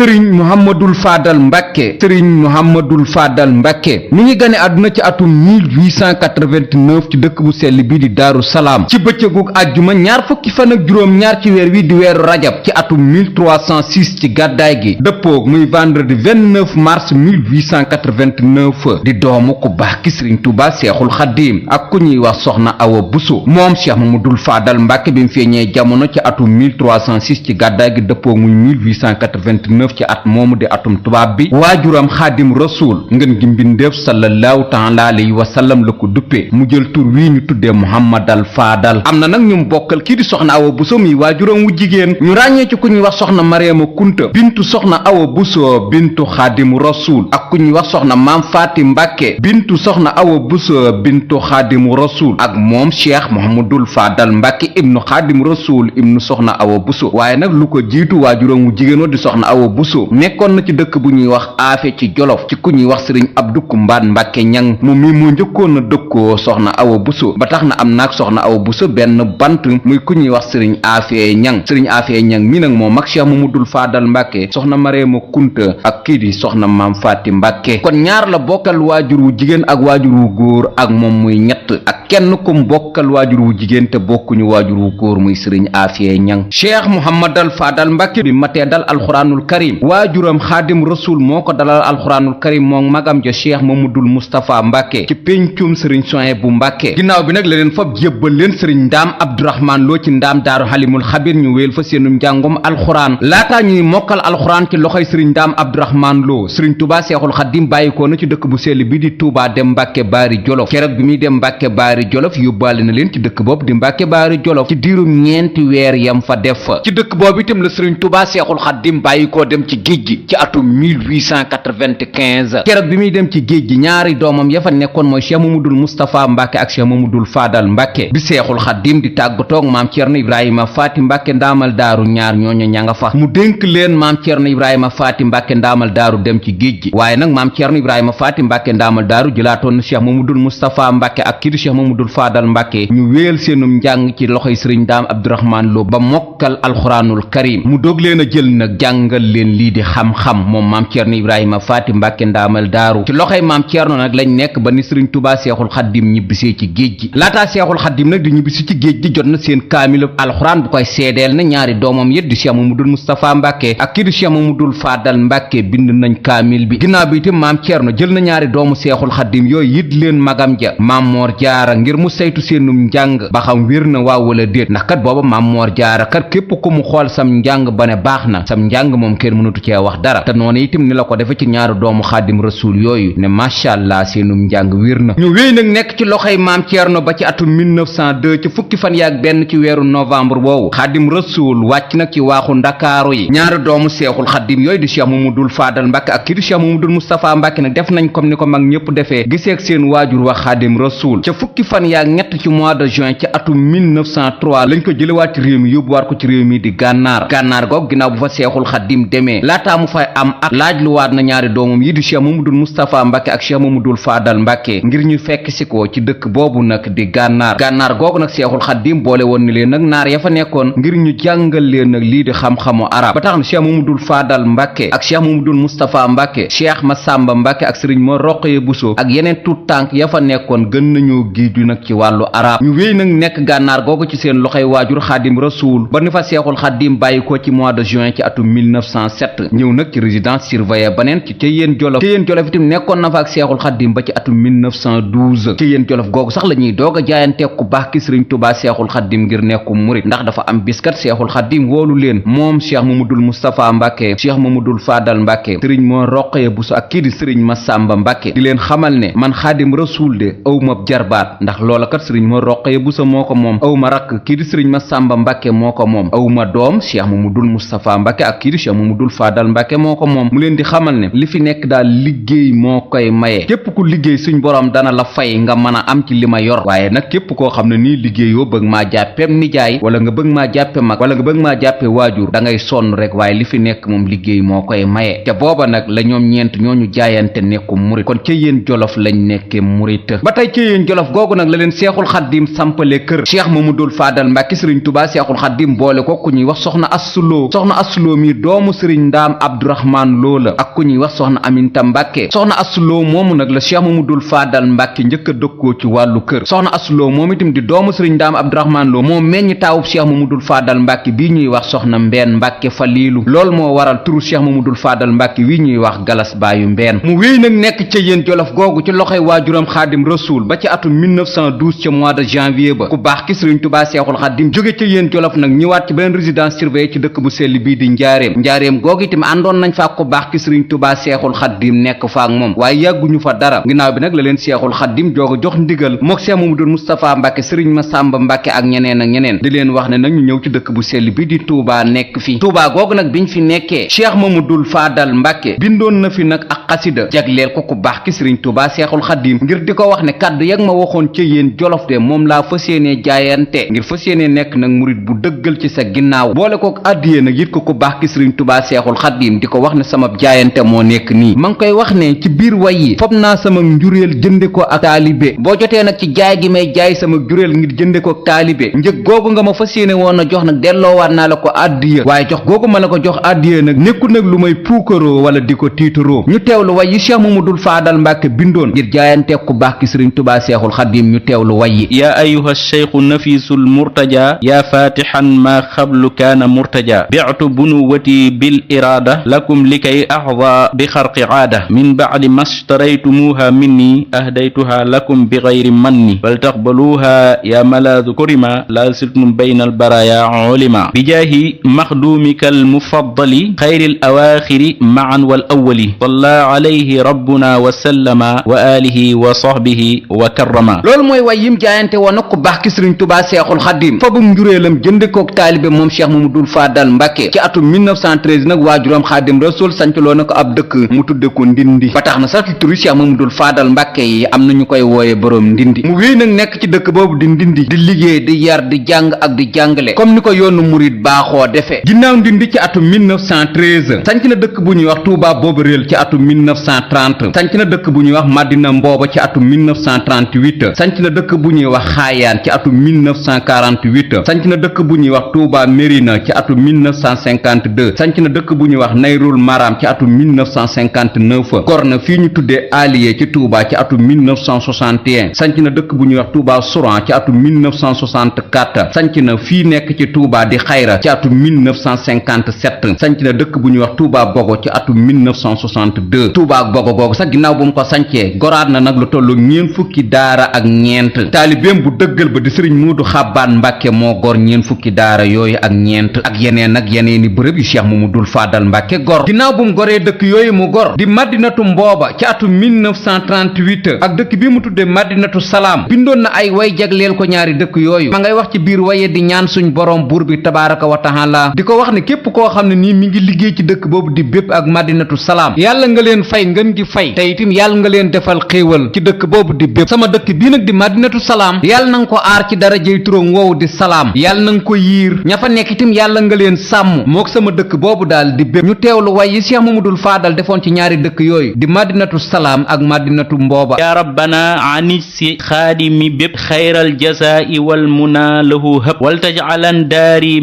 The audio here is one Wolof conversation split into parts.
sëriñ Mouhamadul Fadal Mbàkke sëriñ Mouhamadul Fadal Mbàkke mi ngi gane àdduna ci atum 1889 ci dëkk bu sell bii di Daaru Salaam ci bëccëgug àjjuma ñaar fukki fan ak juróom ñaar ci weer wi di weeru rajab ci atum 1306 ci gàddaay gi dëppoog muy vendredi 29 mars 1889 di doomu ku baax ki sëriñ Tuuba Seexul Xaddiim ak ku ñuy wax soxna Awa Buso moom Cheikh Mamadul Fadal Mbàkke bi mu feeñee jamono ci atum 1306 ci gàddaay gi dëppoog muy 1889 ci at moomu di atum tubaab bi waajuram Xaadim Rasuul ngeen gi mbindeef sallallahu taala alayhi wa sallam la ko duppee mu jël tur wii ñu tuddee Muhammadal Fadal am na nag ñu bokkal kii di soxna Awa Buso mi waajuram wu jigéen ñu ràññee ci ku ñuy wax soxna Mariama Kunta bintu soxna Awa Buso bintu Xaadim Rasuul ak ku ñuy wax soxna Maam Faati Mbàkke bintu soxna Awa Buso bintu Xaadim Rasuul ak moom Cheikh Mouhamadul Fadal Mbàkke ibnu Xaadim Rasuul ibnu soxna Awa Buso waaye nag lu ko jiitu waajuram wu jigéen wa di soxna Awa Buso nekkoon na ci dëkk bu ñuy wax aafe ci Jolof ci ku ñuy wax sëriñ Abdu Kumbaan Mbàkke ñang moom mi moo njëkkoon na dëkkoo soxna Awa Buso ba tax na am naag soxna Awa Buso benn bant muy ku ñuy wax sëriñ aafe ñang sëriñ aafe ñang mi nag moom mag Cheikh Mamadul Fadal Mbàkke soxna Mareema Kunta ak kii di soxna Maam Faati Mbàkke kon ñaar la bokkal waajur wu jigéen ak waajur wu góor ak moom muy ñett ak kenn kum bokkal waajur wu jigéen te bokkuñu waajur wu góor muy sëriñ aafe ñang Cheikh Mouhamadal Fadal Mbàkke bi matee dal alxuraanul karim waajuram Xaadim Rasuul moo ko dalal alxuraanul karim moom magam ja Cheikh Mamadul Moustapha Mbàkke ci péncum sëriñ Suhaybu bu Mbàkke ginnaaw bi nag la leen fab jébbal leen sëriñ Ndaam Abdourahman Lo ci Ndaam Daaru Halimul Xabir ñu wéel fa seenum njàngum alxuraan laataa ñuy mokkal alxuraan ci loxoy sëriñ Ndaam Abdourahman Lo sëriñ Tuubaa Seexul Xaddim bàyyikoo na ci dëkk bu sell bi di Tuubaa dem Mbàkke Baari Jolof keroog bi muy dem Mbàkke Baari Jolof yóbbaale na leen ci dëkk boobu di Mbàkke Baari Jolof ci diirum ñeenti weer yam fa def fa ci dëkk boobu itam la sëriñ Tuubaa Seexul Xaddim bàyyikoo dem ci géej gi ci atum 1895 keroog bi muy dem ci géej gi ñaari doomam ya fa nekkoon mooy Cheikh Mamadul Moustapha Mbàkke ak Cheikh Mamadul Fadal Mbàkke bi Seexul Xaddim di tàggatoog maam Cerno Ibrahima Faati Mbàkke ndaamal daaru ñaar ñooñu ña nga fa mu dénk leen maam Cerno Ibrahima Faati Mbàkke ndaamal daaru dem ci géej gi waaye nag maam Cerno Ibrahima Faati Mbàkke ndaamal daaru jëlaatoon na Cheikh Mamadul Moustapha Mbàkke ak kii di Cheikh Mamadul Fadal Mbàkke ñu wéyal seenum njàng ci loxoy sëriñ Ndaam Abdourahman Lo ba mokkal alxuraanul karim mu doog leen a jël nag jàngal leen lii di xam-xam moom maam Cerno Ibrahima Faati Mbàkke ndaamal daaru ci loxoy maam Cerno nag lañ nekk ba ni sëriñ Tuubaa Seexul Xaddim ñibbisee ci géej gi laataa Seexul Xaddim nag di ñibbisi ci géej gi jot na seen kaamilu alxuraan bu koy seedeel na ñaari doomam yit di Cheikh Mamadul Moustapha Mbàkke ak kii di Cheikh Mamadul Fadal Mbàkke bind nañ kaamil bi ginnaaw bi itam maam Cerno jël na ñaari doomu Seexul Xaddim yooyu yit leen magam ja maam Moor Jaara ngir mu saytu seenum njàng ba xam wér na waaw wala déet ndax kat booba maam Moor Jaara kat képp ku mu xool sam njàng ba ne baax na sam njàng moom kenn mënatu cee wax dara te noonu itam ni la ko defe ci ñaari doomu Xaadim Rasuul yooyu ne macha allah seenum njàng wér na ñu wéy nag nekk ci loxoy maam Cerno ba ci atum 1902 ci fukki fan yaak benn ci weeru novembre woowu Xaadim Rasuul wàcc nag ci waaxu ndakaaru yi ñaari doomu Seexul Xaddim yooyu di Cheikh Mamadul Fadal Mbàkke ak kii di Cheikh Mamadul Moustapha Mbàkke nag def nañ comme ni ko mag ñëpp defee giseeg seen waajur wa Xaadim Rasuul ca fukki fan yaak ñett ci mois de juin ci atum 1903 lañ ko jëlewaat ci réew mi yóbbuwaat ko ci réew mi di gànnaar goog ginnaaw bu fa Seexul Xaddim demee laataa mu fay am at laaj luwaat na ñaari doomam yi di Cheikh Mamadul Moustapha Mbàkke ak Cheikh Mamadul Fadal Mbàkke ngir ñu fekk si ko ci dëkk boobu nag di gànnaar googu nag Seexul Xaddim boole woon ni leen nag naar ya fa nekkoon ngir ñu jàngal leen nag lii di xam-xamu arab ba tax na Cheikh Mamadul Fadal Mbàkke ak Cheikh Mamadul Moustapha Mbàkke Cheikh Massamba Mbàkke ak Sëriñ Mor Roqaya Buso ak yeneen tuut tànk ya fa nekkoon gën nañoo giiju nag ci wàllu arab ñu wéy nag nekk gànnaar googu ci seen loxoy waajur Xaadim Rasuul ba ni fa Seexul Xaddim bàyyi ko ci mois de juin ci atum 1907 ñëw nag ci résidence surveillée baneen ci Ceyeen Jolof itam nekkoon na fa ak Seexul Xaddim ba ci atum 1912 Ceyeen Jolof googu sax la ñuy doog a jaayante ku baax ki Sëriñ Tuubaa Seexul Xaddim ngir nekku murit ndax dafa am biskat Seexul Xaddim woolu leen moom Cheikh Mamadul Moustapha Mbàkke Cheikh Mamadul Fadal Mbàkke Sëriñ Mor Roqaya Buso ak kii di Sëriñ Massamba Mbàkke di leen xamal ne man Xaadim Rasuul de awma jarbaat ndax loola kat Sëriñ Mor Roqaya Buso moo ko moom awma rakk kii di Sëriñ Massamba Mbàkke moo ko moom awma doom Cheikh Mamadul Moustapha Mbàkke ak kii di Cheikh Mamadul Fadal Mbàkke moo ko moom mu leen di xamal ne li fi nekk daal liggéey moo koy maye képp ku liggéey suñ borom dana la fay nga mën a am ci li ma yor waaye nag képp koo xam ne nii liggéeyoo bëgg maa jàppeem nijaay wala nga bëgg maa jàppe mag wala nga bëgg maa jàppe waajur da ngay sonn rek waaye li fi nekk moom liggéey moo koy maye te booba nag la ñoom ñeent ñooñu jaayante nekku murit kon ca yéen Jolof lañ nekke murit ba tey ca yéen Jolof googu nag la leen Seexul Xaddim sampale kër Cheikh Mamadul Fadal Mbàkke Sëriñ Tuubaa Seexul Xaddim boole ko ku ñuy wax soxna Assuloo mi doomu Sëriñ sëriñ ndaam abdourahman loo la ak ku ñuy wax soxna aminta mbàkke soxna asuloo moomu nag la cheikh mamadul faadal mbàkke njëkk a dëkkoo ci wàllu kër soxna asuloo moom itam di doomu sëriñ ndaam abdourahman loo moo meññ taawub cheikh mamadul faadal mbàkke bii ñuy wax soxna mbeen mbàkke faliilu loolu moo waral turu cheikh mamadul faadal mbàkke wi ñuy wax galas baayu mbeen mu wéy nag nekk ca yéen jolof googu ci loxoy waajuram xaadim rasuul ba ci atum 1912 ca mois de janvier ba ku baax ki sëriñ tubaa seexul xaadim jóge ca yéen jolof nag ñëwaat ci beneen résidence surveillée ci dëkk bu sell bii di njaareem googu itam àndoon nañ fa ku baax ki sëriñ tubaa seexul xaadim nekk fa ak moom waaye yàgguñu fa dara ginnaaw bi nag la leen seexul xaadim jooga jox ndigal mook seex mamadul mustapha mbàkke sëriñ masamba mbàkke ak ñeneen di leen wax ne nag ñu ñëw ci dëkk bu sell bi di tuubaa nekk fi tuubaa googu nag biñ fi nekkee cheikh mamadul faadal mbàkke bindoon na fi nag ak xasida jagleel ko ku baax ki sëriñ tubaa seexul xaadim ngir di ko wax ne kàddu yag ma waxoon ca yéen jolof de moom laa fas yéenee jaayante ngir fas yéenee nekk nag murit bu dëggal ci sa ginnaaw boole kook àddiyee nag yit ko ku baax ki sëriñ tubaa seexul xaadim di ko wax ne sama jaayante moo nekk nii ma ngi koy wax ne ci biir way yi fob naa sama njuréel jënde ko ak taalibe boo jotee nag ci jaay gi may jaay sama juréel ngir jënde ko ak taalibe njëg googu nga ma fas yéene woon a jox nag delloowaat naa la ko àddiya waaye jox googu ma la ko jox àddiya nag nekkul nag lu may puukaroo wala di ko tiitaroo ñu teewlu way yi cheikh mamadul faadal mbàkke bindoon ngir jaayante ku baax ki sëriñ tubaa seexul xaadim ñu teewlu way yi yaa ayuha cheikhu nafisul murtaja yaa fatixan maa xablu kaana murtaja bi'tu bunuwati bil iraada lakum likay axda bi xarqi aada min bacdi mastaraytumuuha minni ahdaytuha lakum bi gayri manni bal taqbaluuha yaa malaadu kurima laa siltum bayna albaraya ulima bijaahi maxduumika almufaddali xayri alawaaxiri macan wal awwali salla alayhi rabbuna wa sallama wa alihi wa sahbihi wa karrama loolu mooy way yim jaayante woon nag ku baax ki sëriñ tubaa seexul xaadim fabum njuréelam jënde kook taalibe moom cheikh mamadul faadal mbàkke ci atum 1913 nag waajuram xaadim rasul sancloo na ko ab dëkk mu tudde ko ndindi ba tax na sax ci turu cheikh mamadul faadal mbàkke yi am na ñu koy wooye boroom ndindi mu wéy nag nekk ci dëkk boobu di ndindi di liggéey di yar di jàng ak di jàngale comme ni ko yoonu murit baaxoo defee ginnaaw ndindi ci atum 1913 sanc na dëkk bu ñuy wax tuubaa boobu réel ci atum 1930 sanc na dëkk bu ñuy wax madina mbooba ci atum 1938 sanc na dëkk bu ñuy wax xaayaan ci atum 1948 sanc na dëkk bu ñuy wax tuubaa mérina ci atum 1952 sanc na dëkk bu ñuy wax nayrul maram ci atum 1959 gor na fii ñu tuddee aliye ci tuubaa ci atum 1961 sanc na dëkk bu ñuy wax tuubaa souran ci atum 1964 sanc na fii nekk ci tuubaa di xayra ci atum 1957 sanc na dëkk bu ñuy wax tuubaa bogo ci atum 1962 tuubaa bogo googu sax ginnaaw bu mu ko sancee goraat na nag lu tollu ñeen fukki daara ak ñeent taalibeem bu dëggal ba di sëriñ muudu xabbaan mbàkke moo gor ñeen fukki daara yooyu ak ñeent ak yeneeni bërëb yu cheikh mamadul faadal mbàkke gor ginnaaw bu mu goree dëkk yooyu mu gor di madinatu mbooba ci atum 1938 ak dëkk bi mu tudde madinatu salaam bindoon na ay way jagleel ko ñaari dëkk yooyu ma ngay wax ci biir waye di ñaan suñ borom buur bi tabaaraka wa taala di ko wax ne képp koo xam ne nii mi ngi liggéey ci dëkk boobu di bépp ak madinatu salaam yàlla nga leen fay ngeen gi fay te itam yàlla nga leen defal xéewal ci dëkk boobu di bépp sama dëkk bii nag di madinatu salaam yàlla na nga ko aar ci darajey turam woowu di salaam yàlla na nga ko yiir ña fa nekk itam yàlla nga leen sàmm mook sama dëkk boobu daal di bépp ñu teewlu way yi cheikh mamadul faadal defoon ci ñaari dëkk yooyu di madinatu salaam ak madinatu mbooba yaa rabbana anisi xaadimi bépp xayral jasaa'i wal muna lahu hëb wal tajcalan daari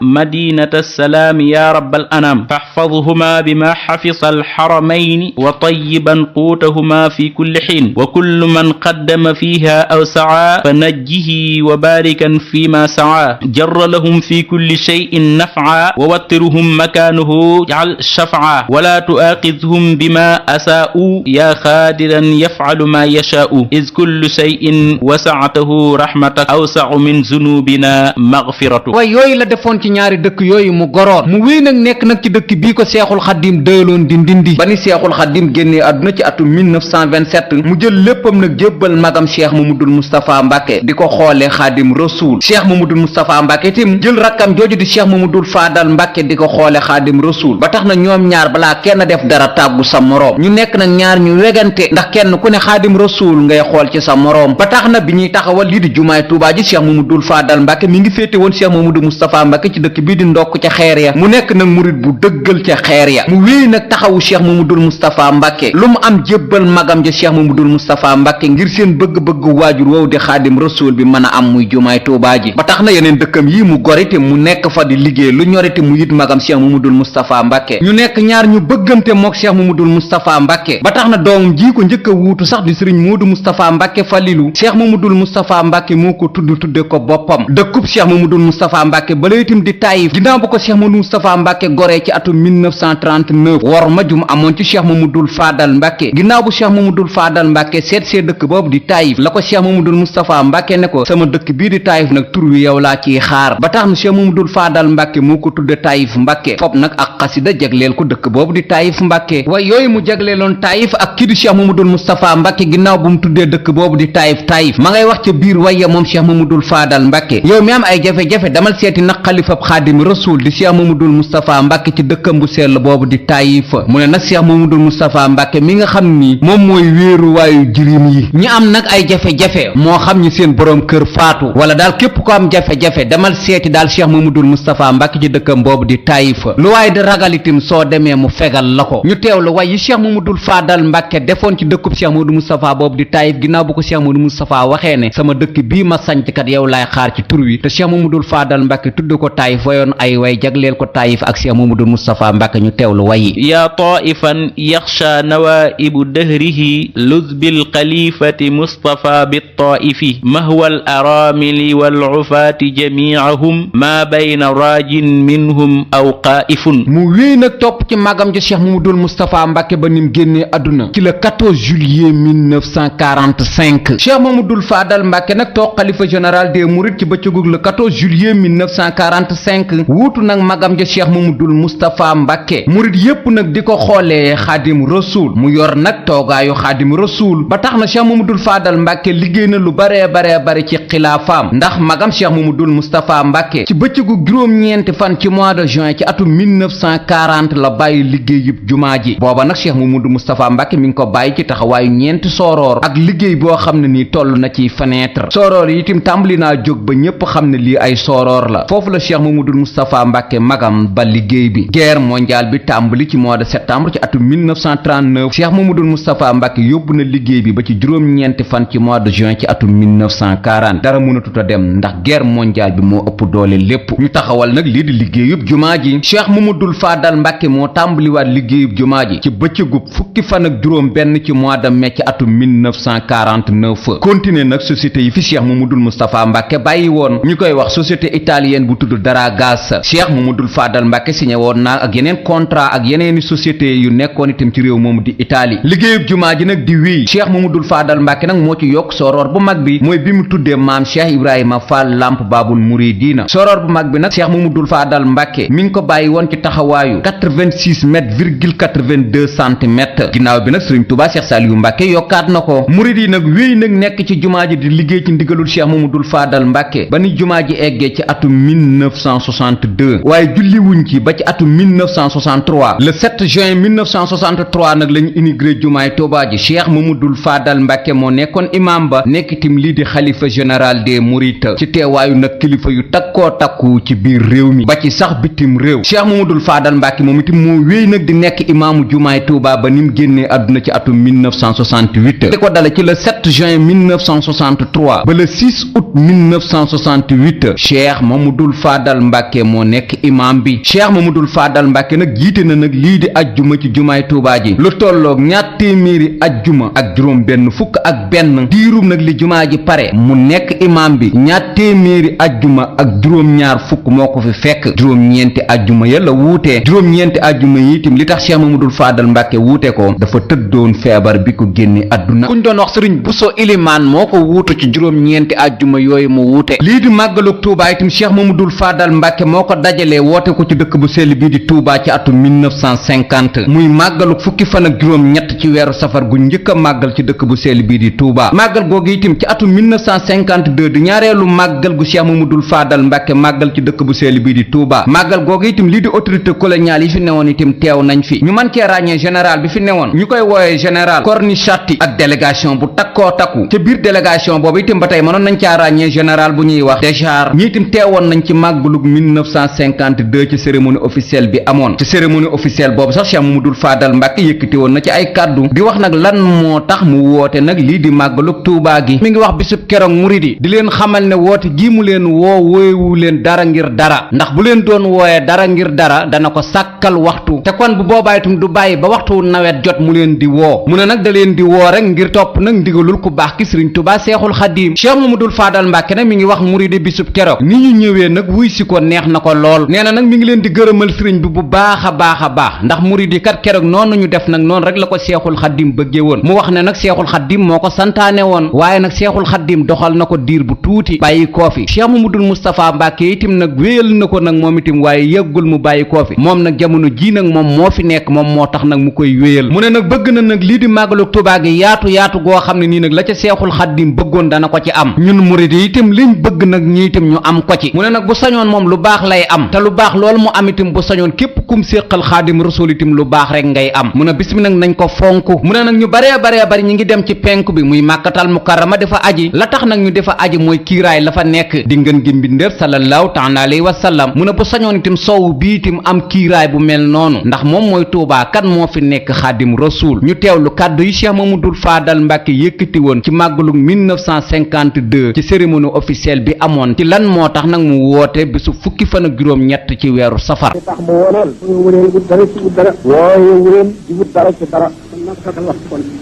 madinata salaam ya rabbal anam faxfadhuma bima xafisa alxaramayni wa tayiban quutahuma fi kulli xiin wa kullu man qaddama fiha aw saca fa najjihi wa baarikan fima saca jarra lahum fi kulli cheyin nafca wa wattiruhum makaanuhu jcal shafca wala tuaaxidhum bima asaa'u ya xaadiran yafcalu ma yashaa'u iz kullu cheyin wasactahu rahmatak awsacu min zunubina magfiratu way yooyu la defoon ci ñaari dëkk yooyu mu goroon mu wéy nag nekk nag ci dëkk bii ko seexul xaddim dëyaloon di ndindi ba ni seexul xaddim génnee àdduna ci atum 1927 mu jël léppam nag jébbal magam cheikh mamadul moustapha mbàkke di ko xoolee xaadim rasuul cheikh mamadul moustapha mbàkke tim jël rakkam jooju di cheikh mamadul faadal mbàkke di ko xoole xaadim rasuul ba tax na ñoom ñaar balaa kenn def dara tàggu sa moroom ñu nekk nag ñaar ñu wegante ndax kenn ku ne xaadim rasuul ngay xool ci sa moroom ba tax na bi ñuy taxawal lii di jumaay tuubaa ji cheikh mamadul faadal mbàkke mi ngi féete woon cheikh mamadul moustapha mbàkke ci dëkk bii di ndokk ca xeer ya mu nekk nag murit bu dëggal ca xeer ya mu wéy nag taxawu cheikh mamadul moustapha mbàkke lu mu am jébbal magam ja cheikh mamadul moustapha mbàkke ngir seen bëgg-bëgg waajur woowu di xaadim rasuul bi mën a am muy jumaay tuubaa ji ba tax na yeneen dëkkam yi mu gorite mu nekk fa di liggéey lu ñorite mu it magam cheikh mamadul moustapha mbàkke ñu nekk ñaar ñu bëggante mook cheikh mamadul moustapha mbàkke ba tax na doomam ji ko njëkk a wuutu sax di sëriñ moodu moustapha mbàkke falilu cheikh mamadul moustapha mbàkke moo ko tudde ko boppam dëkkub cheikh mamadul moustapha mbàkke bala itam di taayif ginnaaw bu ko cheikh mamadul moustapha mbàkke goree ci atum 1939 wor ma jum amoon ci cheikh mamadul faadal mbàkke ginnaaw bu cheikh mamadul faadal mbàkke seet see dëkk boobu di taayif la ko cheikh mamadul moustapha mbàkke ne ko sama dëkk bii di taayif nag tur wi yow laa ciy xaar ba tax na cheikh mamadul faadal mbàkke moo ko tudde taayif mbàkke fop nag ak xasida jagleel ko dëkk boobu di taayif mbàkke waaye yooyu mu jagleeloon taayif ak kii di cheikh mamadul moustapha mbàkke ginnaaw bu mu tuddee dëkk boobu di taayif ma ngay wax ca biir wayya moom cheikh mamadul faadal mbàkke yow mi am ay jafe-jafe damal seeti nag xalifab xaadim rasul di cheikh mamadul moustapha mbàkke ci dëkkam bu sell boobu di taayif mu ne nag cheikh mamadul moustapha mbàkke mi nga xam ni moom mooy wéeru waayu jirim yi ñi am nag ay jafe-jafe moo xam ñi seen boroom kër faatu wala daal képp ko am jafe-jafe damal seeti daal cheikh mamadul moustapha mbàkke ci dëkkam boobu di taayif lu waaye di ragal itam soo demee mu fegal la ko ñu teewlu way yi cheikh mamadul faadal mbàkke defoon ci dëkkub cheikh mamadul moustapha boobu di taayif ginnaaw bu ko cheikh mamadul moustapha waxee ne sama dëkk bii ma sanc kat yow laay xaar ci tur wi te cheikh mamadul faadal mbàkke tudd ko taayif wayoon ay way jagleel ko taayif ak cheikh mamadul moustapha mbàkke ñu teewlu way yi yaa taifan yaxsha nawaibu dahrihi luz bil xalifati mustafa bi taifi mahwa al aramili wal ufaati jamiahum ma bayna raajin minhum aw qaifun mu wéy nag topp ci magam ji cheikh mamadul moustapha mbàkke ba nim génnee àdduna ci le 14 juillet 1945 cheikh mamadul faadal mbàkke nag toog xalifa général des mourides ci bëccëgug le 14 juillet 1945 wuutu nag magam ja cheikh mamadul moustapha mbàkke murid yépp nag di ko xoolee xaadim rasul mu yor nag toogaayu xaadim rasul ba tax na cheikh mamadul faadal mbàkke liggéey na lu bare ci xilaafaam ndax magam cheikh mamadul moustapha mbàkke ci bëccëgu juróom-ñeenti fan ci mois de juin ci atum 1940 la bàyyi liggéeyub jumaa ji booba nag cheikh mamadul moustapha mbàkke mi ngi ko bàyyi ci taxawaayu ñeenti sooroor ak liggéey boo xam ne nii toll na ci fenêtre sooroor yi itam tàmbali naa jóg ba ñépp xam ne lii ay sooroor la foofu la cheikh mamadul moustapha mbàkke magam ba liggéey bi guerre mondiale bi tàmbali ci mois de septembre ci atum 1939 cheikh mamadul moustapha mbàkke yóbbu na liggéey bi ba ci juróom-ñeenti fan ci mois de juin ci atum 1940 dara mënatut a dem ndax guerre mondiale bi moo ëpp doole lépp ñu taxawal nag lii di liggéeyub jumaa ji cheikh mamadul faadal mbàkke moo tàmbaliwaat liggéeyub jumaa ji ci bëccëgub fukki fan ak juróom benn ci mois de mai ci atum 1949 continuer nag société yi fi cheikh mamadul moustapha mbàkke bàyyi woon ñu koy wax société italienne bu tudd Daragas cheikh mamadul faadal mbàkke signé woon naa ak yeneen contrat ak yeneeni société yu nekkoon itam ci réew moomu di Italie liggéeyub jumaa ji nag di wéy cheikh mamadul faadal mbàkke nag moo ci yokk sooroor bu mag bi mooy bi mu tuddee maam cheikh ibrahima fall lamp baabul muridina sooroor bu mag bi nag cheikh mamadul faadal mbàkke mi ngi ko bàyyi woon ci taxawaayu 86 mètres virgule 82 centimètres ginnaaw bi nag sëriñ Tuubaa cheikh Saliou mbàkke yokkaat na ko murid yi nag wéy nag nekk ci jumaa ji di liggéey ci ndigalul cheikh mamadul faadal mbàkke ba ni jumaa ji eggee ci atum 1962 waaye julli wuñ ci ba ci atum 1963 le 7 juin 1963 nag lañu inauguré jumaay Tuubaa ji cheikh mamadul faadal mbàkke moo nekkoon imam ba nekk itam lii di xalifa général des mourides ci teewaayu nag kilifa yu takkoo takku ci biir réew mi ba ci sax bitim réew cheikh mamadul faadal mbàkke moom itam moo wéy nag di nekk imaamu jumaay Tuubaa ba ni mu génnee àdduna ci atum 1968 di ko dale ci le 7 juin 1963 ba le 6 août 1968 cheikh mamadul faadal mbàkke moo nekk imam bi cheikh mamadul faadal mbàkke nag jiite na nag lii di ajjuma ci jumaay Tuubaa ji lu tolloog ñaar téeméeri ajjuma ak juróom benn fukk ak benn diirum nag li jumaa ji pare mu nekk imam bi ñaar téeméeri ajjuma ak juróom-ñaar fukk moo ko fi fekk juróom-ñeenti ajjuma ya la wuutee juróom-ñeenti ajjuma yi itam li tax cheikh mamadul faadal mbàkke wuute ko dafa tëddoon feebar bi ko génne àdduna kuñ doon wax sëriñ Buso Ilimaan moo ko wuutu ci juróom-ñeenti ajjuma yooyu mu wuute lii di màggalug Tuubaa itam cheikh mamadul faadal mbàkke moo ko dajalee woote ko ci dëkk bu sell bii di Tuubaa ci atum 1950 muy màggalug fukki fan ak juróom ñett ci weeru safar gu njëkk a màggal ci dëkk bu sell bii di Tuubaa màggal googu itam ci atum 1952 di ñaareelu màggal gu cheikh mamadul faadal mbàkke màggal ci dëkk bu sell bii di Tuubaa màggal googu itam lii di autorité coloniale yi fi newoon itam teew nañ fi ñu mën cee ràññee général bi fi newoon ñu koy wooyee général Cornichatti ak délégation bu takkoo takku ca biir délégation boobu itam ba tey mënoon nañ caa ràññee général bu ñuy wax Déchar ñi itam teewoon nañ ci màggalug 1952 ci cérémonie officielle bi amoon ci cérémonie officielle boobu sax cheikh mamadul faadal mbàkke yëkkati woon na ci ay kàddu di wax nag lan moo tax mu woote nag lii di màggalug Tuubaa gi mi ngi wax bisub keroog murid yi di leen xamal ne woote gii mu leen woowewu leen dara ngir dara ndax bu leen doon doon wooye dara ngir dara dana ko sàkkal waxtu te kon bu boobaa itam du bàyyi ba waxtu nawet jot mu leen di woo mu ne nag da leen di woo rek ngir topp nag ndigalul ku baax ki sëriñ Tuubaa Seexul Xadiim Cheikh Mamadul Faadal Mbàkke nag mi ngi wax muridi bisub keroog ni ñu ñëwee nag wuy si ko neex na ko lool nee na nag mi ngi leen di gërëmal sëriñ bi bu baax a baax ndax muridi kat keroog noonu ñu def nag noonu rek la ko Seexul Xadiim bëggee woon mu wax ne nag Seexul Xadiim moo ko santaane woon waaye nag Seexul Xadiim doxal na ko diir bu tuuti bàyyi koo fi Cheikh Mamadul Moustapha Mbàkke itam nag wéyal na ko nag moom itam waaye yëggul mu bàyyi koo fi moom nag jamono ji nag moom moo fi nekk moom moo tax nag mu koy wéyal mu ne nag bëgg na nag lii di màggalu Tuubaa gi yaatu goo xam ne nii nag la ca Seexul Xadiim bëggoon dana ko ci am ñun murid yi itam liñ bëgg nag ñi itam ñu am ko ci mu ne nag bu sañoon moom lu baax lay am te lu baax loolu mu am itam bu sañoon képp kum séqal Xaadim Rasuul itam lu baax rek ngay am mu ne bis bi nag nañ ko fonk mu ne nag ñu baree bari ñi ngi dem ci penku bi muy Màkkatal Mukarrama dafa aji la tax nag ñu dafa aji mooy kiiraay la fa nekk di ngeen gi mbindeef sallallahu taala alayhi wa sallam mu ne bu sañoon itam sowu bii itam am kiiraay bu mel noonu ndax moom mooy Tuubaa kan moo fi nekk Xaadim Rasuul ñu teewlu kàddu yi Cheikh Mamadou Fadal Mbàkke yëkkati woon ci màggalu 1952 ci cérémonie officielle bi amoon ci lan moo tax nag mu woote bisu fukki fan ak juróom-ñett ci weeru safar. tax mu woo leen wut dara ci wut dara wooye leen di wut dara ci dara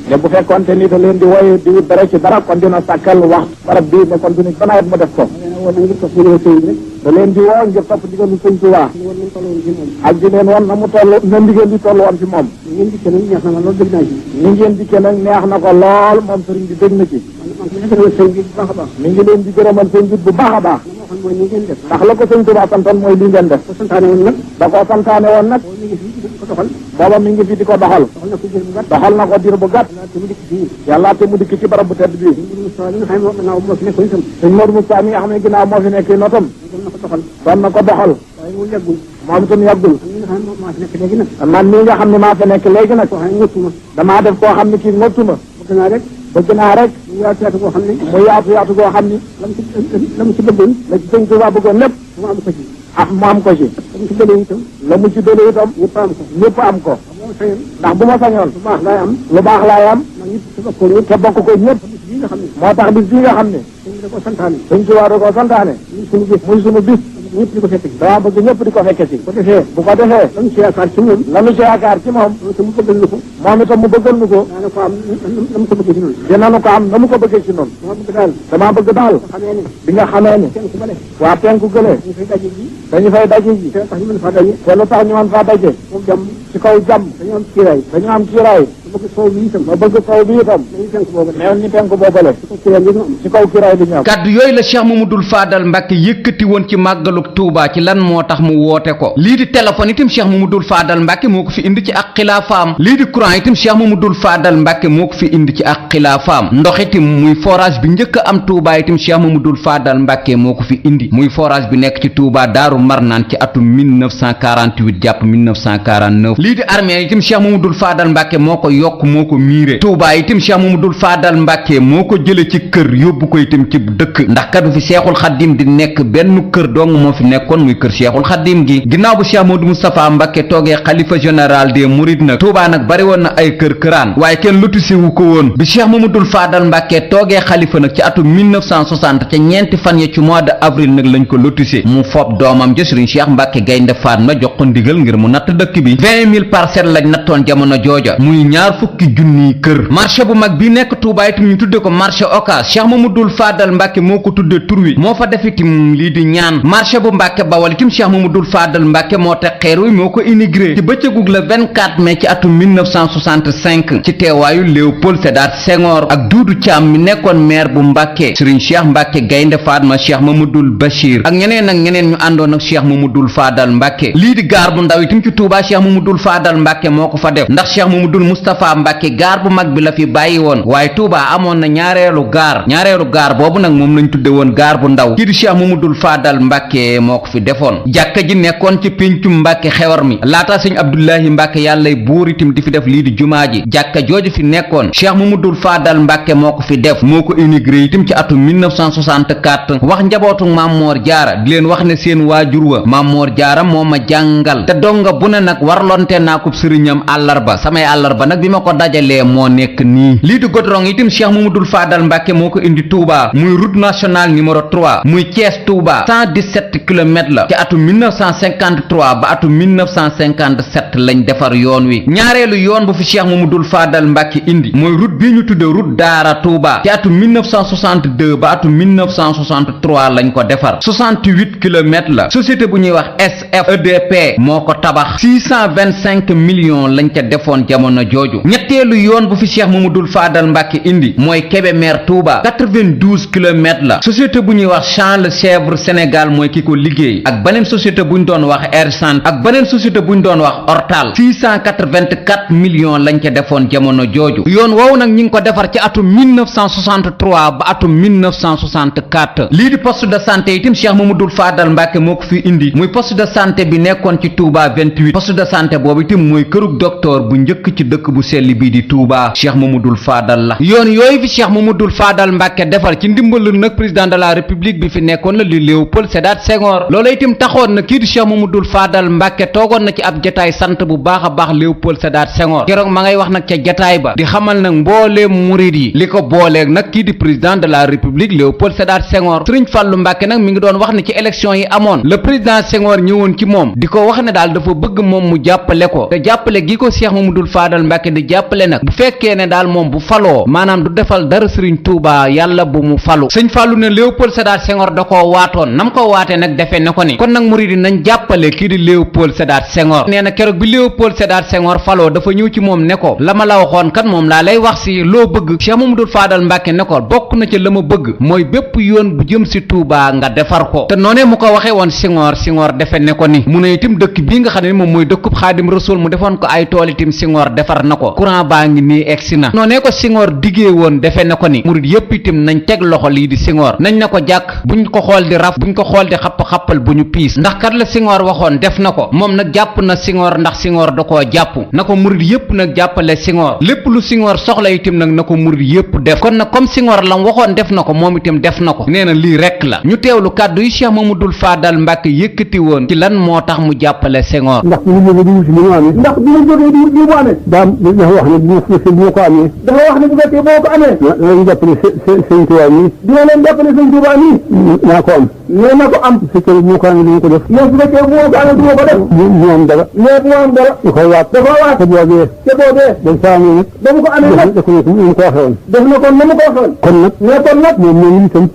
ne bu fekkoonte ni da leen di wooye di wut dara ci dara kon dina sàkkal wax barab bii ne kon dina banawet mu def ko da leen di woo ngir topp ndigalu Sëñ Tuubaa ak di leen woon na mu toll na ndigal li toll woon ci moom ni ngeen dikkee nag neex na ko lool moom sëriñ bi dégg na ci mi ngi leen di gërëmal sëñ bi bu baax a baax ndax la ko Sëñ Tuubaa santoon mooy li ngeen def da koo santaane woon nag booba mi ngi fi di ko doxal na ko diir bu gàtt yàlla te mu dikk ci barab bu tedd bi sëñ Modou Moustapha mi nga xam ne ginnaaw moo fi nekk notam doon na ko doxal moom itam yàggul man mii nga xam ne maa fi nekk léegi nag damaa def koo xam ne kii ngottuma bëgg naa rek mu yaatu goo xam ne la mu ci bëggoon la ci Sëñ Tuubaa bëggoon lépp mu am ko ci la mu ci dëlee itam ñëpp am ko ndax bu ma sañoon lu baax laay am te bokk ko ñëpp moo tax bis bii nga xam ne Sëñ Tuubaa da ko santaane muy sunu bis ñëpp di ko fekk si dama bëgg ñëpp di ko fekke si bu ko defee lañu ci yaakaar ci moom moom itam mu bëggal nu ko dinañu ko am na mu ko bëggee ci noonu dama bëgg daal bi nga xamee ni waa penku gëlee dañu fay daje ji te lu tax ñu mën faa daje ci kaw jàmm dañu am kiiraay ma bëgg sow bi itam mel ni penku boobale ci kaw kiiraay bi ñoom kàddu yooyu la Cheikh Mamadou Fadal Mbàkke yëkkati woon ci màggalu Tuubaa ci lan moo tax mu woote ko lii di téléphone itam Cheikh Mamadou Fadal Mbàkke moo ko fi indi ci ak xilaafaam lii di courant itam Cheikh Mamadou Fadal Mbàkke moo ko fi indi ci ak xilaafaam ndox itam muy forage bi njëkk a am Tuubaa itam Cheikh Mamadou Fadal Mbàkke moo ko fi indi muy forage bi nekk ci Tuubaa Daaru Marnaan ci atum 1948 jàpp 1949 lii di armée itam Cheikh Mamadou Fadal Mbàkke moo ko yokk moo ko miire Tuubaa itam Cheikh Mamadou Fadal Mbàkke moo ko jële ci kër yóbbu ko itam ci dëkk ndax kat fi Seexul Xaddim di nekk benn kër dong moo fi nekkoon muy kër Seexul Xaddim gi ginnaaw bu Cheikh Modou Moustapha Mbàkke toogee xalifa général des mourides nag Tuubaa nag bari woon na ay kër-këraan waaye kenn lotissé wu ko woon bi Cheikh Mamadou Fadal Mbàkke toogee xalifa nag ci atum 1960 ca ñeenti fan ya ci mois de avril nag lañ ko lotissé mu fob doomam ja Sëriñ Cheikh Mbàkke Gaynde Fatma jox ko ndigal ngir mu natt dëkk bi 20 000 parcelles lañ nattoon jamono jooja muy ñaar fukki junniy kër marché bu mag bi nekk Tuubaa itam ñu tudde ko marché Ocass Cheikh Mamadou Fadal Mbàkke moo ko tudde tur wi moo fa def itam lii di ñaan marché bu Mbàkke Bawal itam Cheikh Mamadou Fadal Mbàkke moo teg xeer wi moo ko inauguré ci bëccëgug le 24 mai ci atum 1965 ci teewaayu Léopold Sédar Senghor ak Doudou Thiam mi nekkoon maire bu Mbàkke Sëriñ Cheikh Mbàkke Gaynde Fatma Cheikh Mamadou Bachir ak ñeneen ñu àndoon ak Cheikh Mamadou Fadal Mbàkke lii di gaar bu ndaw itam ci Touba Cheikh Mamadou Fadal Mbàkke moo ko fa def ndax Cheikh Mamadou Moustapha Mbàkke gaar bu mag bi la fi bàyyi woon waaye Touba amoon na ñaareelu gaar boobu nag moom lañ tudde woon gaar bu ndaw kii di Cheikh Mamadou Fadal Mbàkke moo ko fi defoon jàkka ji nekkoon ci péncum Mbàkke xewar mi laata sëñ Abdoulahi Mbàkke yàllay buur itam di fi def lii di jumaa ji jàkka jooju fi nekkoon Cheikh Mamadou Fadal Mbàkke moo ko fi def moo ko inauguré itam ci atum 1964 wax njabootu Maam Moor Jaara di leen wax ne seen waajur wa Maam Moor Jaara moo ma jàngal te donga bu ne nag warlonte naa ko sëriñam àllarba samay àllarba nag bi bi ma ko dajalee moo nekk nii. lii di goudron itam Cheikh Mamadou Fadal Mbàkke moo ko indi Touba muy route nationale numéro 3 muy Thiès Touba 117 kilomètres la ci atum 1953 ba atum 1957 lañ defar yoon wi. ñaareelu yoon bu fi Cheikh Mamadou Fadal Mbàkke indi mooy route bii ñu tudde route Daara Touba ci atum 1962 ba atum 1963 lañ ko defar 68 kilomètres la. société bu ñuy wax SFEDP moo ko tabax 625 millions lañ ca defoon jamono jooju. ñetteelu yoon bu fi Cheikh Mamadou Fadal Mbàkke indi mooy Kébémer Touba 92 kilomètres la. société bu ñuy wax Champ le Chèvre Sénégal mooy ki ko liggéey ak beneen société bu ñu doon wax Hersant ak beneen société bu ñu doon wax Ortal 684 millions lañ ca defoon jamono jooju. yoon woowu nag ñi ngi ko defar ci atum 1963 ba atum 1964. lii di poste de santé itam Cheikh Mamadou Fadal Mbàkke moo ko fi indi muy poste de santé bi nekkoon ci Touba 28 poste de santé boobu itam mooy kërug docteur bu njëkk ci dëkk bu sell bii di Touba Cheikh Mamadou Fadal la. yoon yooyu fi Cheikh Mamadou Fadal Mbàkke defar ci ndimbalu nag président de la république bi fi nekkoon la li Léopold Sédar Senghor loolu itam taxoon na kii di Cheikh Mamadou Fadal Mbàkke toogoon na ci ab jataay sant bu baax a baax Léopold Sédar Senghor keroog ma ngay wax nag ca jataay ba di xamal nag mbooleem murid yi li ko booleeg nag kii di président de la république Léopold Sédar Senghor Sëriñ Fàllu Mbàkke nag mi ngi doon wax ne ci élection yi amoon le président Senghor ñëwoon ci moom di ko wax ne daal dafa bëgg moom mu jàppale ko te jàppale gi ko Cheikh Mamadou Fadal Mbàkke di jàppale nag bu fekkee ne daal moom bu faloo maanaam du defal dara Sëriñ Tuubaa yàlla bu mu falu sëñ Fàllu ne Léopold Sédar Senghor da koo waatoon nam ko waatee nag defee ne ko ni kon nag murid yi nañ jàppale kii di Léopold Sédar Senghor nee na keroog bi Léopold Sédar Senghor faloo dafa ñëw ci moom ne ko la ma la waxoon kat moom laa lay wax si loo bëgg Cheikh Mamadou Fadal Mbàkke ne ko bokk na ci la ma bëgg mooy bépp yoon bu jëm si Touba nga defar ko te noonee mu ko waxee woon Senghor defe ne ko ni mu ne itam dëkk bii nga xam ne moom mooy dëkkub Xaadim Rasuul mu defoon ko ay tool itam Senghor defar na ko courant baa ngi nii egsi na noonee ko Senghor diggee woon defe ne ko ni murid yépp itam nañ teg loxo lii di Senghor nañ na ko jàkk buñ ko xool di raf buñ ko xool di xapp-xappal bu ñu piis ndax kat la Senghor waxoon def na ko moom nag jàpp na Senghor ndax Senghor da koo jàpp na ko murid yépp nag jàppale Senghor lépp lu Senghor soxla itam nag na ko murid yépp def kon nag comme Senghor lam waxoon def na ko moom itam def na ko nee na lii rekk la ñu teewlu kàddu yi Cheikh Mamadou Fadal Mbàkke yëkkati woon ci lan moo tax mu jàppale Senghor ndax bu ñu jógee di wuti li mu amee ndax bu ñu jógee di wuti li mu amee dafa wax ne bu ma ko amee dafa wax ne bu fekkee boo ko amee dinañ jàppale sëñ Tuubaa nii dina leen jàppale sëñ Tuubaa nii naa ko am nee na ko am su fekkee bu ma ko amee du ma ko def mais su fekkee bu ma ko amee du ma ko def mu am dara mais bu ma am dara da koy waat dafa waat te boobee dañ saa amee nag ba mu ko amee nag def na ko mu ko waxee woon def na ko na mu ko waxee woon kon nag mais kon nag moom itam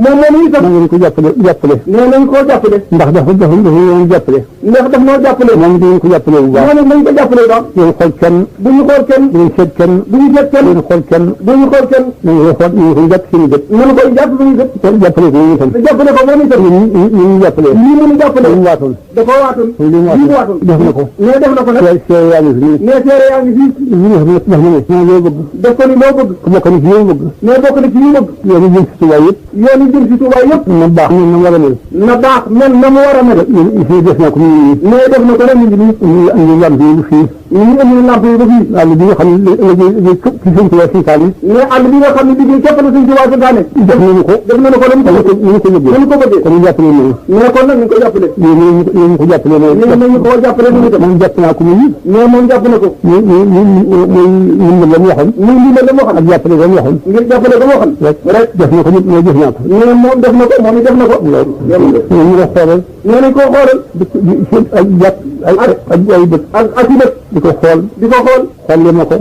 nañ ko jàppale nee nañ koo jàppale ndax dafa yoon jàppale ndax daf noo jàppale moom dañ ko jàppale bu baax moom nañ ko jàppale baax ñu xool kenn bu ñu xool kenn duñu seet kenn duñu seet kenn duñu xool kenn duñu xool kenn nañu ko xool ñu ko jàpp suñu gët nañu koy jàpp suñu gët jàppale ko moom itam jàppale ko moom itam ñu jàppale lii mënu jàppale ñu waatoon dafa waatoon lii waatoon def na ko mais def na ko nag seere yaa ngi fi mais seere yaa ngi fi ñu def na ne loo bëgg def ko ni loo bëgg ko bokk na ci yow bëgg mais bokk na ci ñu bëgg yoon yi jëm si Tuubaa yëpp yoon yi jëm si Tuubaa yëpp na baax na war a mel na baax mel na mu war a mel fii def na ko mais def na ko rek ñu andi lamp yi fii ñu andi lamp yi ba fii àll bi nga xam ne ci sëñ Tuubaa santaane mais àll bi nga xam ne liggéey képp la sëñ Tuubaa santaane def nañu ko lañu ko bëggee kon ñu jàppale noonu mais kon nag ñu ko jàppale ñu ko jàppale nañu ko jàppale moom jàpp naa ko muy mais moom jàpp na ko muy la mu waxoon ak jàppale ba mu waxoon ngir jàppale ba mu waxoon rek def na ko nit mais def naa ko mais moom def na ko moom it def na ko ñu ko xoolal nee nañ koo xoolal ay jàpp ay bët ak i bët di ko xool xolle ma ko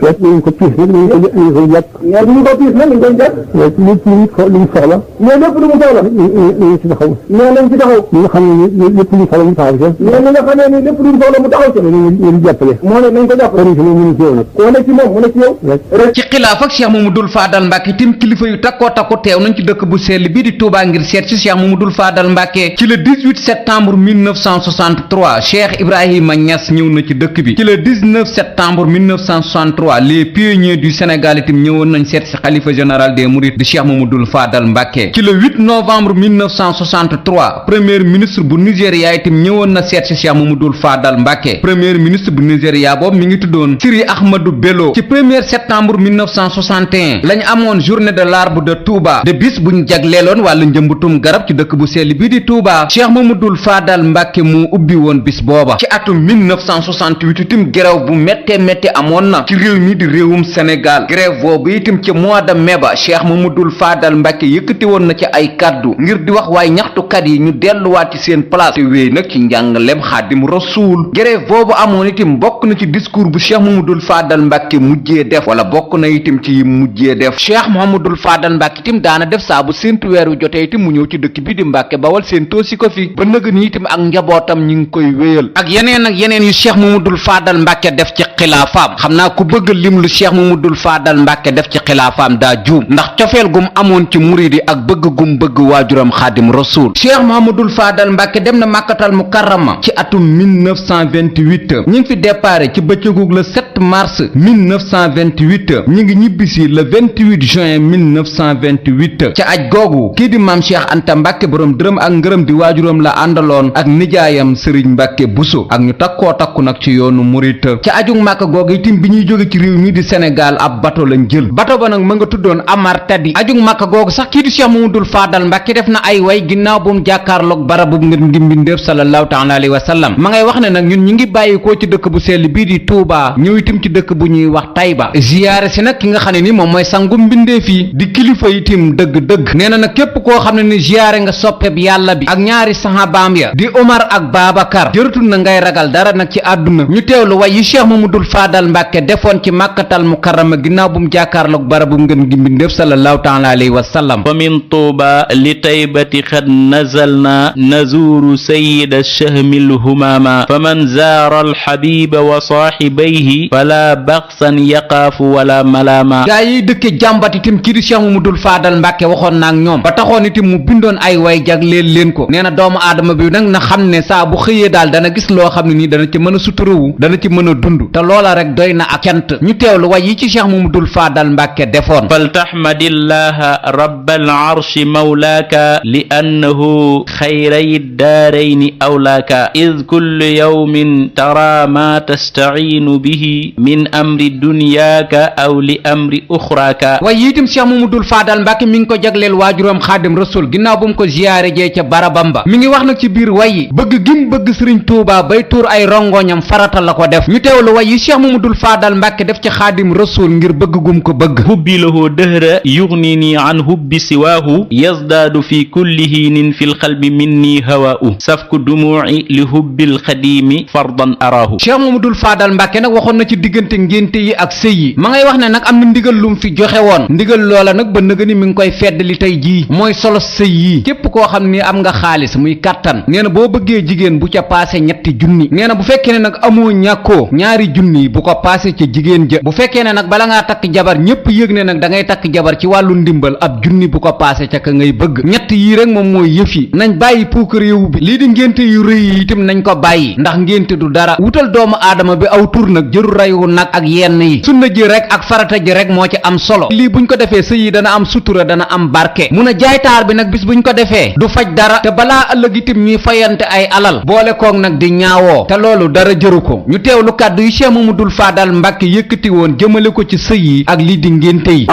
seet nañ ko piis nag nañ koy jàpp mais bu ñu ko piis nag ñu koy jàpp lépp lu mu soxla mais lépp lu mu soxla nañ ci taxaw mais nañ ci taxaw ñi nga xam ne lépp lu mu soxla mu taxaw ca mais ñi nga xamee ni lépp lu mu soxla mu taxaw ca ñu jàppale moo ne nañ ko jàppale ci moom mu ne ci yow nag koo ne ci moom mu ne ci yow rek ci xilaaf ak Cheikh Mamadou Fadal Mbàkke tim kilifa yu takkoo takku teew nañ ci dëkk bu sell bii di Touba ngir seet ci Cheikh Mamadou Fadal Mbàkke ci le 18 septembre 1963 Cheikh Ibrahima Niass ñëw na ci dëkk bi ci le 19 septembre 1963 les pionniers du Sénégal itam ñëwoon nañ seet ci xalifa général des Mourides di Cheikh Mamadou Fadal Mbàkke ci le 8 novembre 1963 premier ministre bu Nigéria itam ñëwoon na seet ci Cheikh Mamadou Fadal Mbàkke premier ministre bu Nigéria boobu mi ngi tuddoon Siri Ahmadou Bello ci 1er septembre 1961 lañ amoon journée de l'arbre de Touba de bis buñ jagleeloon wàllu njëmbutum garab ci dëkk bu sell bii di Touba Cheikh Mamadou Fadal Mbàkke mu ubbi woon bis booba ci atum 1968 itam geraw bu méttee métti amoon na ci réew mi di réewum Sénégal grève boobu itam ca mois de mai ba Cheikh Mamadou Fadal Mbàkke yëkkati woon na ci ay kàddu ngir di wax waaye ñaxtukat yi ñu delluwaat ci seen place te wéy nag ci njàngalem Xaadim Rasuul grève boobu amoon itam bokk na ci discours bu Cheikh Mamadou Fadal Mbàkke mujjee def wala bokk na itam ci mujjee def Cheikh Mamadou Fadal Mbàkke itam daana def saa bu séentu weer wi jotee itam mu ñëw ci dëkk bi di Mbàkke Bawal séentoo si ko fi ba nëg ni itam ak njabootam ñi ngi koy wéyal ak yeneen yu Cheikh Mamadou Fadal Mbàkke def ci xilaafaam xam naa ku bëgg lim lu Cheikh Mamadou Fadal Mbàkke def ci xilaafaam daa juum ndax cofeel gum amoon ci murid yi ak bëgg gum bëgg waajuram Xaadim Rasuul Cheikh Mamadou Fadal Mbàkke dem na Màkkatal Mukarrama ci atum 1928 ñi ngi fi déparé ci bëccëgug le 7 mars 1928 ñi ngi ñibbisi le 28 juin 1928 ca aj googu kii di maam Cheikh Anta Mbàkke borom dërëm ak ngërëm di waajuram la àndaloon ak nijaayam Sëriñ Mbàkke Buso ak ñu takkoo takku nag ci yoonu murit ca ajug Màkka googu itam bi ñuy jóge ci réew mi di Sénégal ab bato lañ jël bato ba nag ma nga tuddoon Amar Tadi ajug Màkka googu sax kii di Cheikh Mamadou Fadal Mbàkke def na ay way ginnaaw bu mu jàkkaarloog barabu ngir ngi mbindéef sallallahu taala alayhi wa sallam ma ngay wax ne nag ñun ñi ngi bàyyikoo ci dëkk bu sell bii di Touba ñëw itam ci dëkk bu ñuy wax Tayba ziyaare si nag ki nga xam ne ni moom mooy sangu mbindeef yi di kilifa itam dëgg-dëgg nee na nag képp koo xam ne ni ziyaare nga soppeb yàlla bi ak ñaari sahabaam ya di Omar ak Babacar jëratul na ngay ragal dara nag ci àdduna ñu teewlu way yi Cheikh Mamadou Fadal Mbàkke defoon ci Màkkatal Mukarrama ginnaaw bu mu jàkkaarloog barabu ngeen gi mbindéef sallallahu taala alayhi wa sallam wa min Tuuba li Taybati xad nazalna nazuuru sayyida shahmil humama faman zaara alxabiba wa saaxibayhi fala baxsan yaqaafu wala malaama gaa yi dëkke jàmbat itam kii di Cheikh Mamadou Fadal Mbàkke waxoon naak ñoom ba taxoon itam mu bindoon ay way jagleel leen ko nee na doomu aadama bi nag na xam ne saa bu xëyee daal dana gis loo xam ne nii dana ci mën a suturawu dana ci mën a dund te loola rek doy na ak cant ñu teewlu way yi ci Cheikh Mamadou Fadal Mbàkke defoon fal taxmadillaha rabbal arshi mawlaaka li annahu xayray daarayni awlaaka id kullu yawmin tara ma tastaciinu bihi min amri dunyaaka aw li amri uxraaka way yi itam Cheikh Mamadou Fadal Mbàkke mi ngi ko jagleel waajuram Xaadim Rasul ginnaaw bu mu ko ziyaare jee ca barabam ba mi ngi wax nag ci biir way yi bëgg gim bëgg Sëriñ Tuubaa bay tuur ay rongoñam farata la ko def ñu teewlu way yi Cheikh Mamadou Fadal Mbàkke def ci Xaadim Rasul ngir bëgg gum ko bëgg hubbi lahu dëhra yugnini an hubbi siwaahu yazdaadu fi kulli hiinin fi lxalbi minni hawaa'u safku dumuuci li hubbil xadiimi fardan araahu Cheikh Mamadou Fadal Mbàkke nag waxoon na ci diggante ngénte yi ak sëy yi ma ngay wax ne nag am na ndigal lum fi joxe woon ndigal loola nag ba nëga ni mi ngi koy fedd li tey jii mooy solo sëy yi képp koo xam ni am nga xaalis muy kàttan nee na boo bëggee jigéen bu ca paase ñetti junni nee na bu fekkee ne nag amoo ñàkkoo ñaari junni bu ko paase ca jigéen ja bu fekkee ne nag bala ngaa takk jabar ñépp yëg ne nag da ngay takk jabar ci wàllu ndimbal ab junni bu ko paase ca ka ngay bëgg ñett yii rek moom mooy yëf yi nañ bàyyi puukar réew bi lii di ngénte yu rëy yi itam nañ ko bàyyi ndax ngénte du dara wutal doomu aadama bi aw tur nag jëru reyu nag ak yenn yi sunna ji rek ak farata ji rek moo ci am solo lii buñ ko defee sëy yi dana am sutura dana am barke mun a jaaytaar bi nag bis buñ ko defee du faj dara te balaa ëllëg itam ñuy fayante ay alal boole koog nag di ñaawoo te loolu dara jëru ko ñu teewlu kàddu yi Cheikh Mamadou Fadal Mbàkke yëkkati woon jëmale ko ci sëy yi ak lii di ngénte yi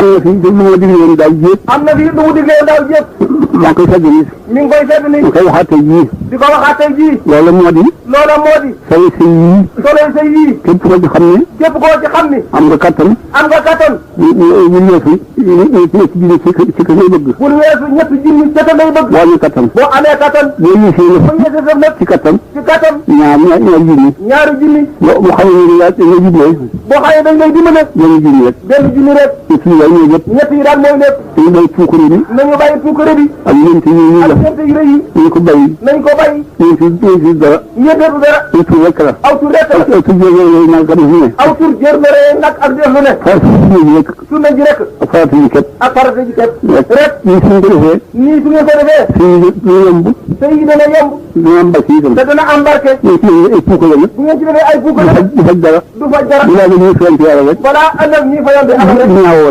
am na fi lu mu diglee daaw jépp maa ngi koy fedd nii mi ngi koy fedd nii di ko waxaat tey jii loolu moo di solo sëy yii képp koo ci xam ne am nga kattan ñu weesu ñetti junni ci ka ngay bëgg pour weesu ñetti junni ci ka ngay bëgg boo amee kattan boo ñeesee sa lépp ci kattan ñaari junni boo xamee dañ lay dimbale benn junni rek ñett yi daal mooy lépp nañu bàyyi puukare bi ak ñeent yu rëy yi nañ ko bàyyi ñeent dara aw tur rek la aw tur jër nag ak def lu ne sunna ji rek ak farata ji ket rek nii su ngeen ko defee sëy yi dana yomb te dana am barke bu ngeen ci defee ay puukare du faj dara balaa ëllëg ñuy fayante alal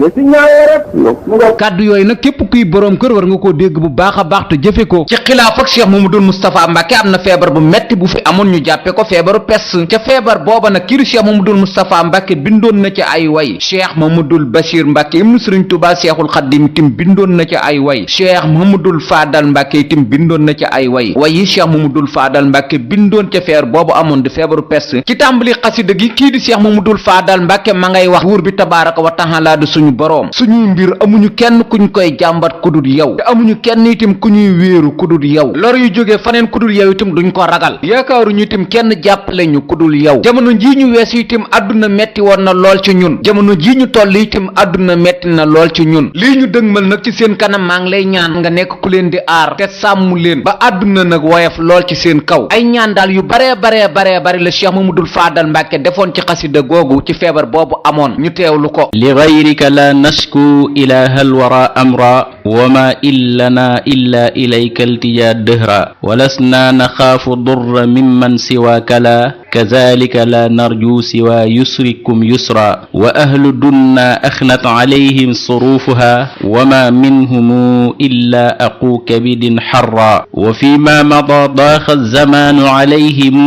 rek ci ñaawoo rek kàddu yooyu nag képp kuy boroom kër war nga koo dégg bu baax a baax te jëfe ko ci xilaaf ak Cheikh Mamadou Moustapha Mbàkke am na feebar bu metti bu fi amoon ñu jàppe ko feebaru pes ca feebar booba nag kii di Cheikh Mamadou Moustapha Mbàkke bindoon na ci ay way cheikh Mamadul Bachir Mbàkke ibnu sëriñ Tuubaa Seexul Xaddim itam bindoon na ci ay way cheikh Mamadul Faadal Mbàkke itam bindoon na ci ay way yi cheikh Mamadul Faadal Mbàkke bindoon ca feer boobu amoon di feebaru peste ci tàmbali xasida gi kii di cheikh Mamadul Faadal Mbàkke ma ngay wax buur bi tabaaraka wa taala du suñu boroom suñuy mbir amuñu kenn kuñ koy jàmbat kudul yow te amuñu kenn itam ku ñuy wéeru kudul yow lor yu jógee faneen kudul yow itam duñ ko ragal yaakaaruñu itam kenn jàppale ñu kudul yow jamono jii ñu weesu itam àdduna metti woon na lool ci ñun jamono jii ñu toll itam àdduna metti na lool ci ñun lii ñu dëgmal nag ci seen kanam maa ngi lay ñaan nga nekk ku leen di aar te sàmm leen ba àdduna nag woyof lool ci seen kaw ay ñaan daal yu bare la Cheikh Mamadul Faadal Mbàkke defoon ci xasida googu ci feebar boobu amoon ñu teewlu ko li gayrika la nashku ilaha alwara amra wa ma illana illa ilayka iltija dëhra walasna naxaafu durra mimman siwaaka la kazalika la narju siwa yusrikum yusra wa ahlu dunna axnat alayhim surufuha wa ma minhum illa aqu kabidin xarra wa fi ma mada daaxa alzamanu alayhim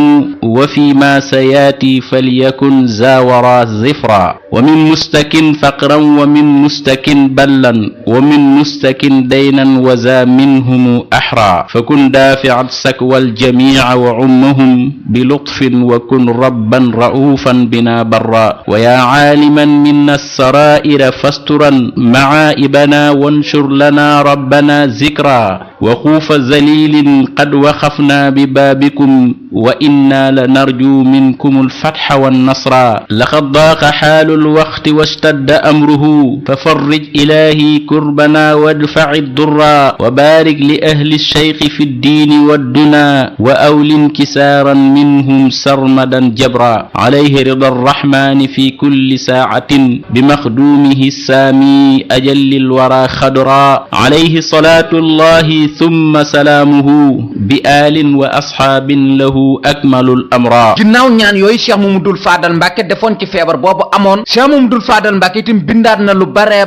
wa fi ma sayaati falyakun zawara zifra wa min mustakin faqran wa min mustakin ballan wa min mustakin daynan wa za minhum axra fakun daafica sakwa aljamica wa ummahum bilutfin wa kun rabban ra'ufan bina barra wa yaa caaliman minna alsaraa'ira fasturan macaa'ibana wanshur lana rabbana zikra wa xuufa zalilin qad waxafna bibaabikum wa inna la narju minkum alfatxa wannasra laqad daaqa xaalu alwaqti washtadda amruhu fafarrij ilaahi kurbana wadfaci durra wa baarik li ahli alsheyqi fi ddiini wadduna wa awlin kisaaran minhum sarmadan jabra alayhi rida arrahmani fi kulli saacatin bimaxduumihi saami ajalli alwara xadra alayhi salaatu allahi thumma salaamuhu bi aalin wa asxaabin lahu akmalul amra ginnaaw ñaan yooyu Cheikh Mamadul Faadal Mbàkke defoon ci feebar boobu amoon Cheikh Mamadul Faadal Mbàkke itam bindaat na lu bare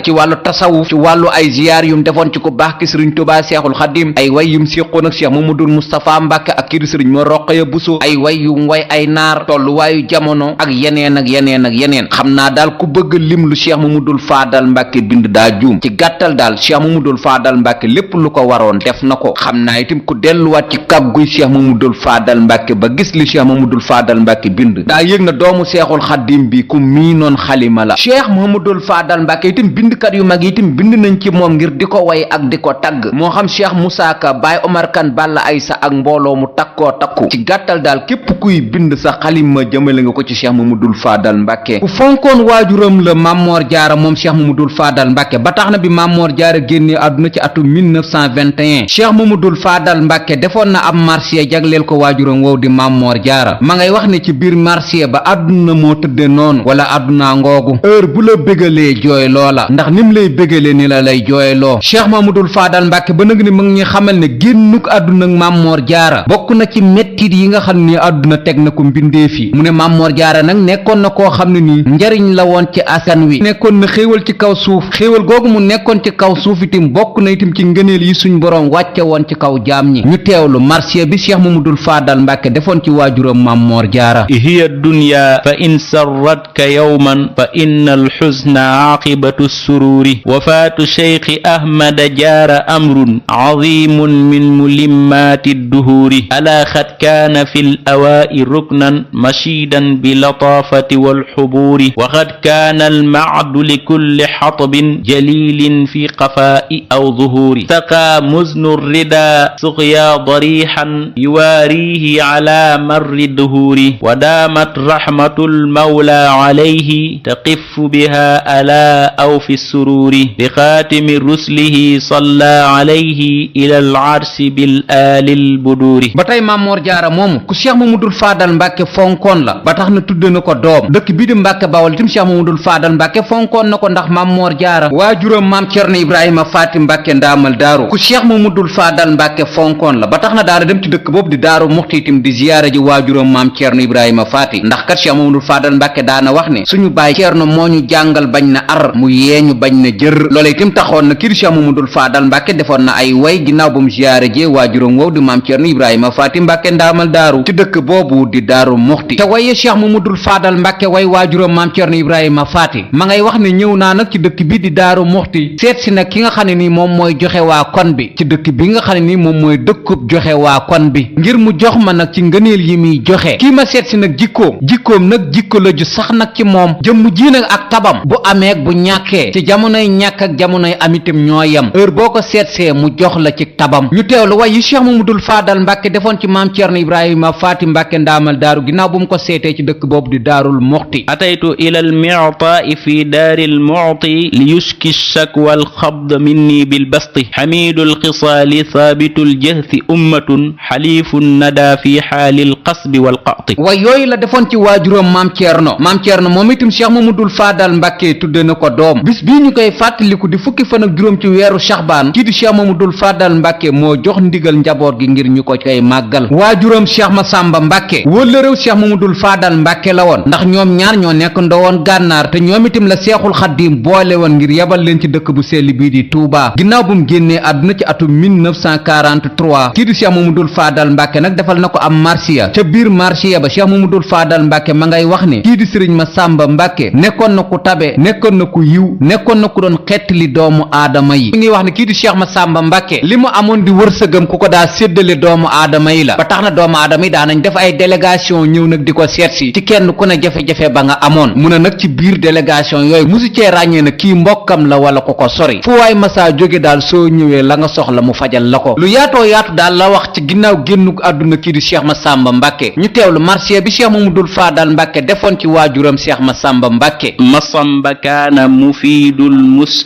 ci wàllu tasawuf ci wàllu ay ziyaar yum defoon ci ku baax ki sëriñ Tuubaa Seexul Xadim ay way yum séqoon ak Cheikh Mamadul Moustapha Mbàkke ak kii di sëriñ ma Roqaya Buso ay way yum way ay naar tolluwaayu jamono ak yeneen xam naa daal ku bëgg lim lu Cheikh Mamadul Faadal Mbàkke bind daa juum ci gàttal daal Cheikh Mamadul Faadal Mbàkke lépp lu ko waroon def na ko xam naa itam ku delluwaat ci kàgguy Cheikh Mamadul Faadal Mbàkke ba gis li Cheikh Mamadul Faadal Mbàkke bind daa yëg na doomu Seexul Xadim bi ku miinoon xalima la Cheikh Mamadul Faadal Mbàkke itam bindkat yu mag itam bind nañ ci moom ngir di ko way ak di ko tagg moo xam Cheikh Moussa Ka Baye Omar Kan Balla Aysa ak mbooloo mu takkoo takku ci gàttal daal képp kuy bind sa xalima jëmale nga ko ci Cheikh Mamadul Faadal Mbàkke ku fonkoon waajuram la Mammoor Jaara moom Cheikh Mamadul Faadal Mbàkke ba tax na bi Mammoor Jaara génnee àdduna ci atum 1921 Cheikh Mamadul Faadal Mbàkke defoon na ab marsiya jagleel ko waajuram wow di Mammoor Jaara ma ngay wax ne ci biir marsiya ba àdduna moo tëdde noonu wala àdduna ngoogu heure bu la bégalee jooy loola ndax nim lay bégalee ni la lay jooyloo Cheikh Mamadul Faadal Mbàkke ba nag ni mu ngi xamal ne génnuk àdduna ak Mammoor Jaara bokk na ci mettit yi nga xam ni àdduna teg na ko mbindeef yi mu ne Mammoor Jaara nag nekkoon na koo xam ne nii njariñ la woon ci askan wi nekkoon na xéewal ci kaw suuf xéewal googu mu nekkoon ci kaw suuf itam bokk na itam ci ngëneel yi suñ boroom wàcce woon ci kaw jaam ñi ñu teewlu marsiya bi Cheikh Mamadul Faadal Mbàkke defoon ci waajuram Mammoor Jaara hiya dunya fa in sarratka yawman fa inna alxusna aqibatu sururi wafaatu cheikhi ahmada jaara amrun azimun min mulimmaati duhuri ala xad kaana fi l awaa'i ruknan mashidan bi lataafati walxubuuri wa xad kaana almacdu likulli xatabin jalilin fi qafaa'i aw zuhuuri saqaa muznu rida suqya darixan yuwaarihi ala marri duhuuri wa daamat raxmatu lmawla alayhi taqifu biha ala aw fi suruuri bi xaatimi ruslihi salla alayhi ila alarsi bil aalil buduuri ba tey Mammoor Jaara moomu ku Cheikh Mamadul Faadal Mbàkke fonkoon la ba tax na tudde na ko doom dëkk bii di Mbàkke Bawol itam Cheikh Mamadul Faadal Mbàkke fonkoon na ko ndax Mammoor Jaara waajuram maam Cerno Ibrahima Faati Mbàkke ndaamal daaru ku cheikh mamadul faadal mbàkke fonkoon la ba tax na daana dem ci dëkk boobu di daaru muxti itam di ziyaara ji waajuram maam ceerno ibrahima faati ndax kat cheikh mamadul faadal mbàkke daana wax ne suñu baay ceerno moo ñu jàngal bañ na ar mu yeeñu bañ na jër loola itam taxoon na kii di cheikh mamadul faadal mbàkke defoon na ay way ginnaaw ba mu ziyaara ji waajuram wow di maam ceerno ibrahima faati mbàkke ndaamal daaru ci dëkk boobu di daaru muxti te waye cheikh mamadul faadal mbàkke way waajuram maam ceerno ibrahima faati ma ngay wax ne ñëw naa nag ci dëkk bi di daaru muxti seet si nag ki nga xam ne nii moom mooy joxe waa kon bi ci dëkk bi nga xam ne nii moom mooy dëkkub joxe waa kon bi ngir mu jox ma nag ci ngëneel yi muy joxe kii ma seet si nag jikkoom nag jikko la ju sax nag ci moom jëmm ji nag ak tabam bu amee bu ñàkkee ci jamonoy ñàkk ak jamonoy amitam ñoo yem heure boo ko seetsee mu jox la ci tabam ñu teewlu way yi cheikh mamadul faadal mbàkke defoon ci maam ceerno ibrahima faati mbàkke ndaamal daaru ginnaaw bu mu ko seetee ci dëkk boobu di daarul muxti ataytu ila al mi'ta'i fi daaril mu'ti li yushki shakwa al xabd minni bil basti xamidul xisaali thaabitul jahthi ummatun xaliifun nada fi xaalil qasbi wal qati way yooyu la defoon ci waajuram maam ceerno moom itam cheikh mamadul faadal mbàkke tudde na ko doom bis bii ñu koy fàttaliku di fukki fan ak juróom ci weeru shaxbaan kii di cheikh mamadul faadal mbàkke moo jox ndigal njaboot gi ngir ñu ko koy màggal waajuram cheikh masamba mbàkke wólla réew cheikh mamadul faadal mbàkke la woon ndax ñoom ñaar ñoo nekk ndowoon gànnaar te ñoom itam la seexul xaddiim boole woon ngir yebal leen ci dëkk bu sell bii di Touba ginnaaw bu mu génnee àdduna ci atum 1943 kii di cheikh mamadul faadal mbàkke nag defal na ko am marsiya ca biir marsiya ba cheikh mamadul faadal mbàkke ma ngay wax ne kii di sëriñ masamba mbàkke nekkoon na ku tabe nekkoon na ku yiw nekkoon na ku doon xettali doomu aadama yi mi ngi wax ne kii di cheikh masamba mbàkke li mu amoon di wërsëgam ku ko daa séddale doomu aadama yi la ba tax na doomu aadama yi daanañ def ay délégation ñëw nag di ko seetsi ci kenn ku ne jafe-jafe ba nga amoon mu ne nag ci biir délégation yooyu musu cee ràññee na kii mbokkam la wala ko ko sori fu waay masaa jóge daal soo ñëwee la nga soxla mu fajal la ko lu yaatoo yaatu daal la wax ci ginnaaw génnuk àdduna kii di cheikh masamba mbàkke ñu teewlu marché bi cheikh mamadul faadal mbàkke defoon ci waajuram cheikh masamba mbàkke masamba kaana mufiidul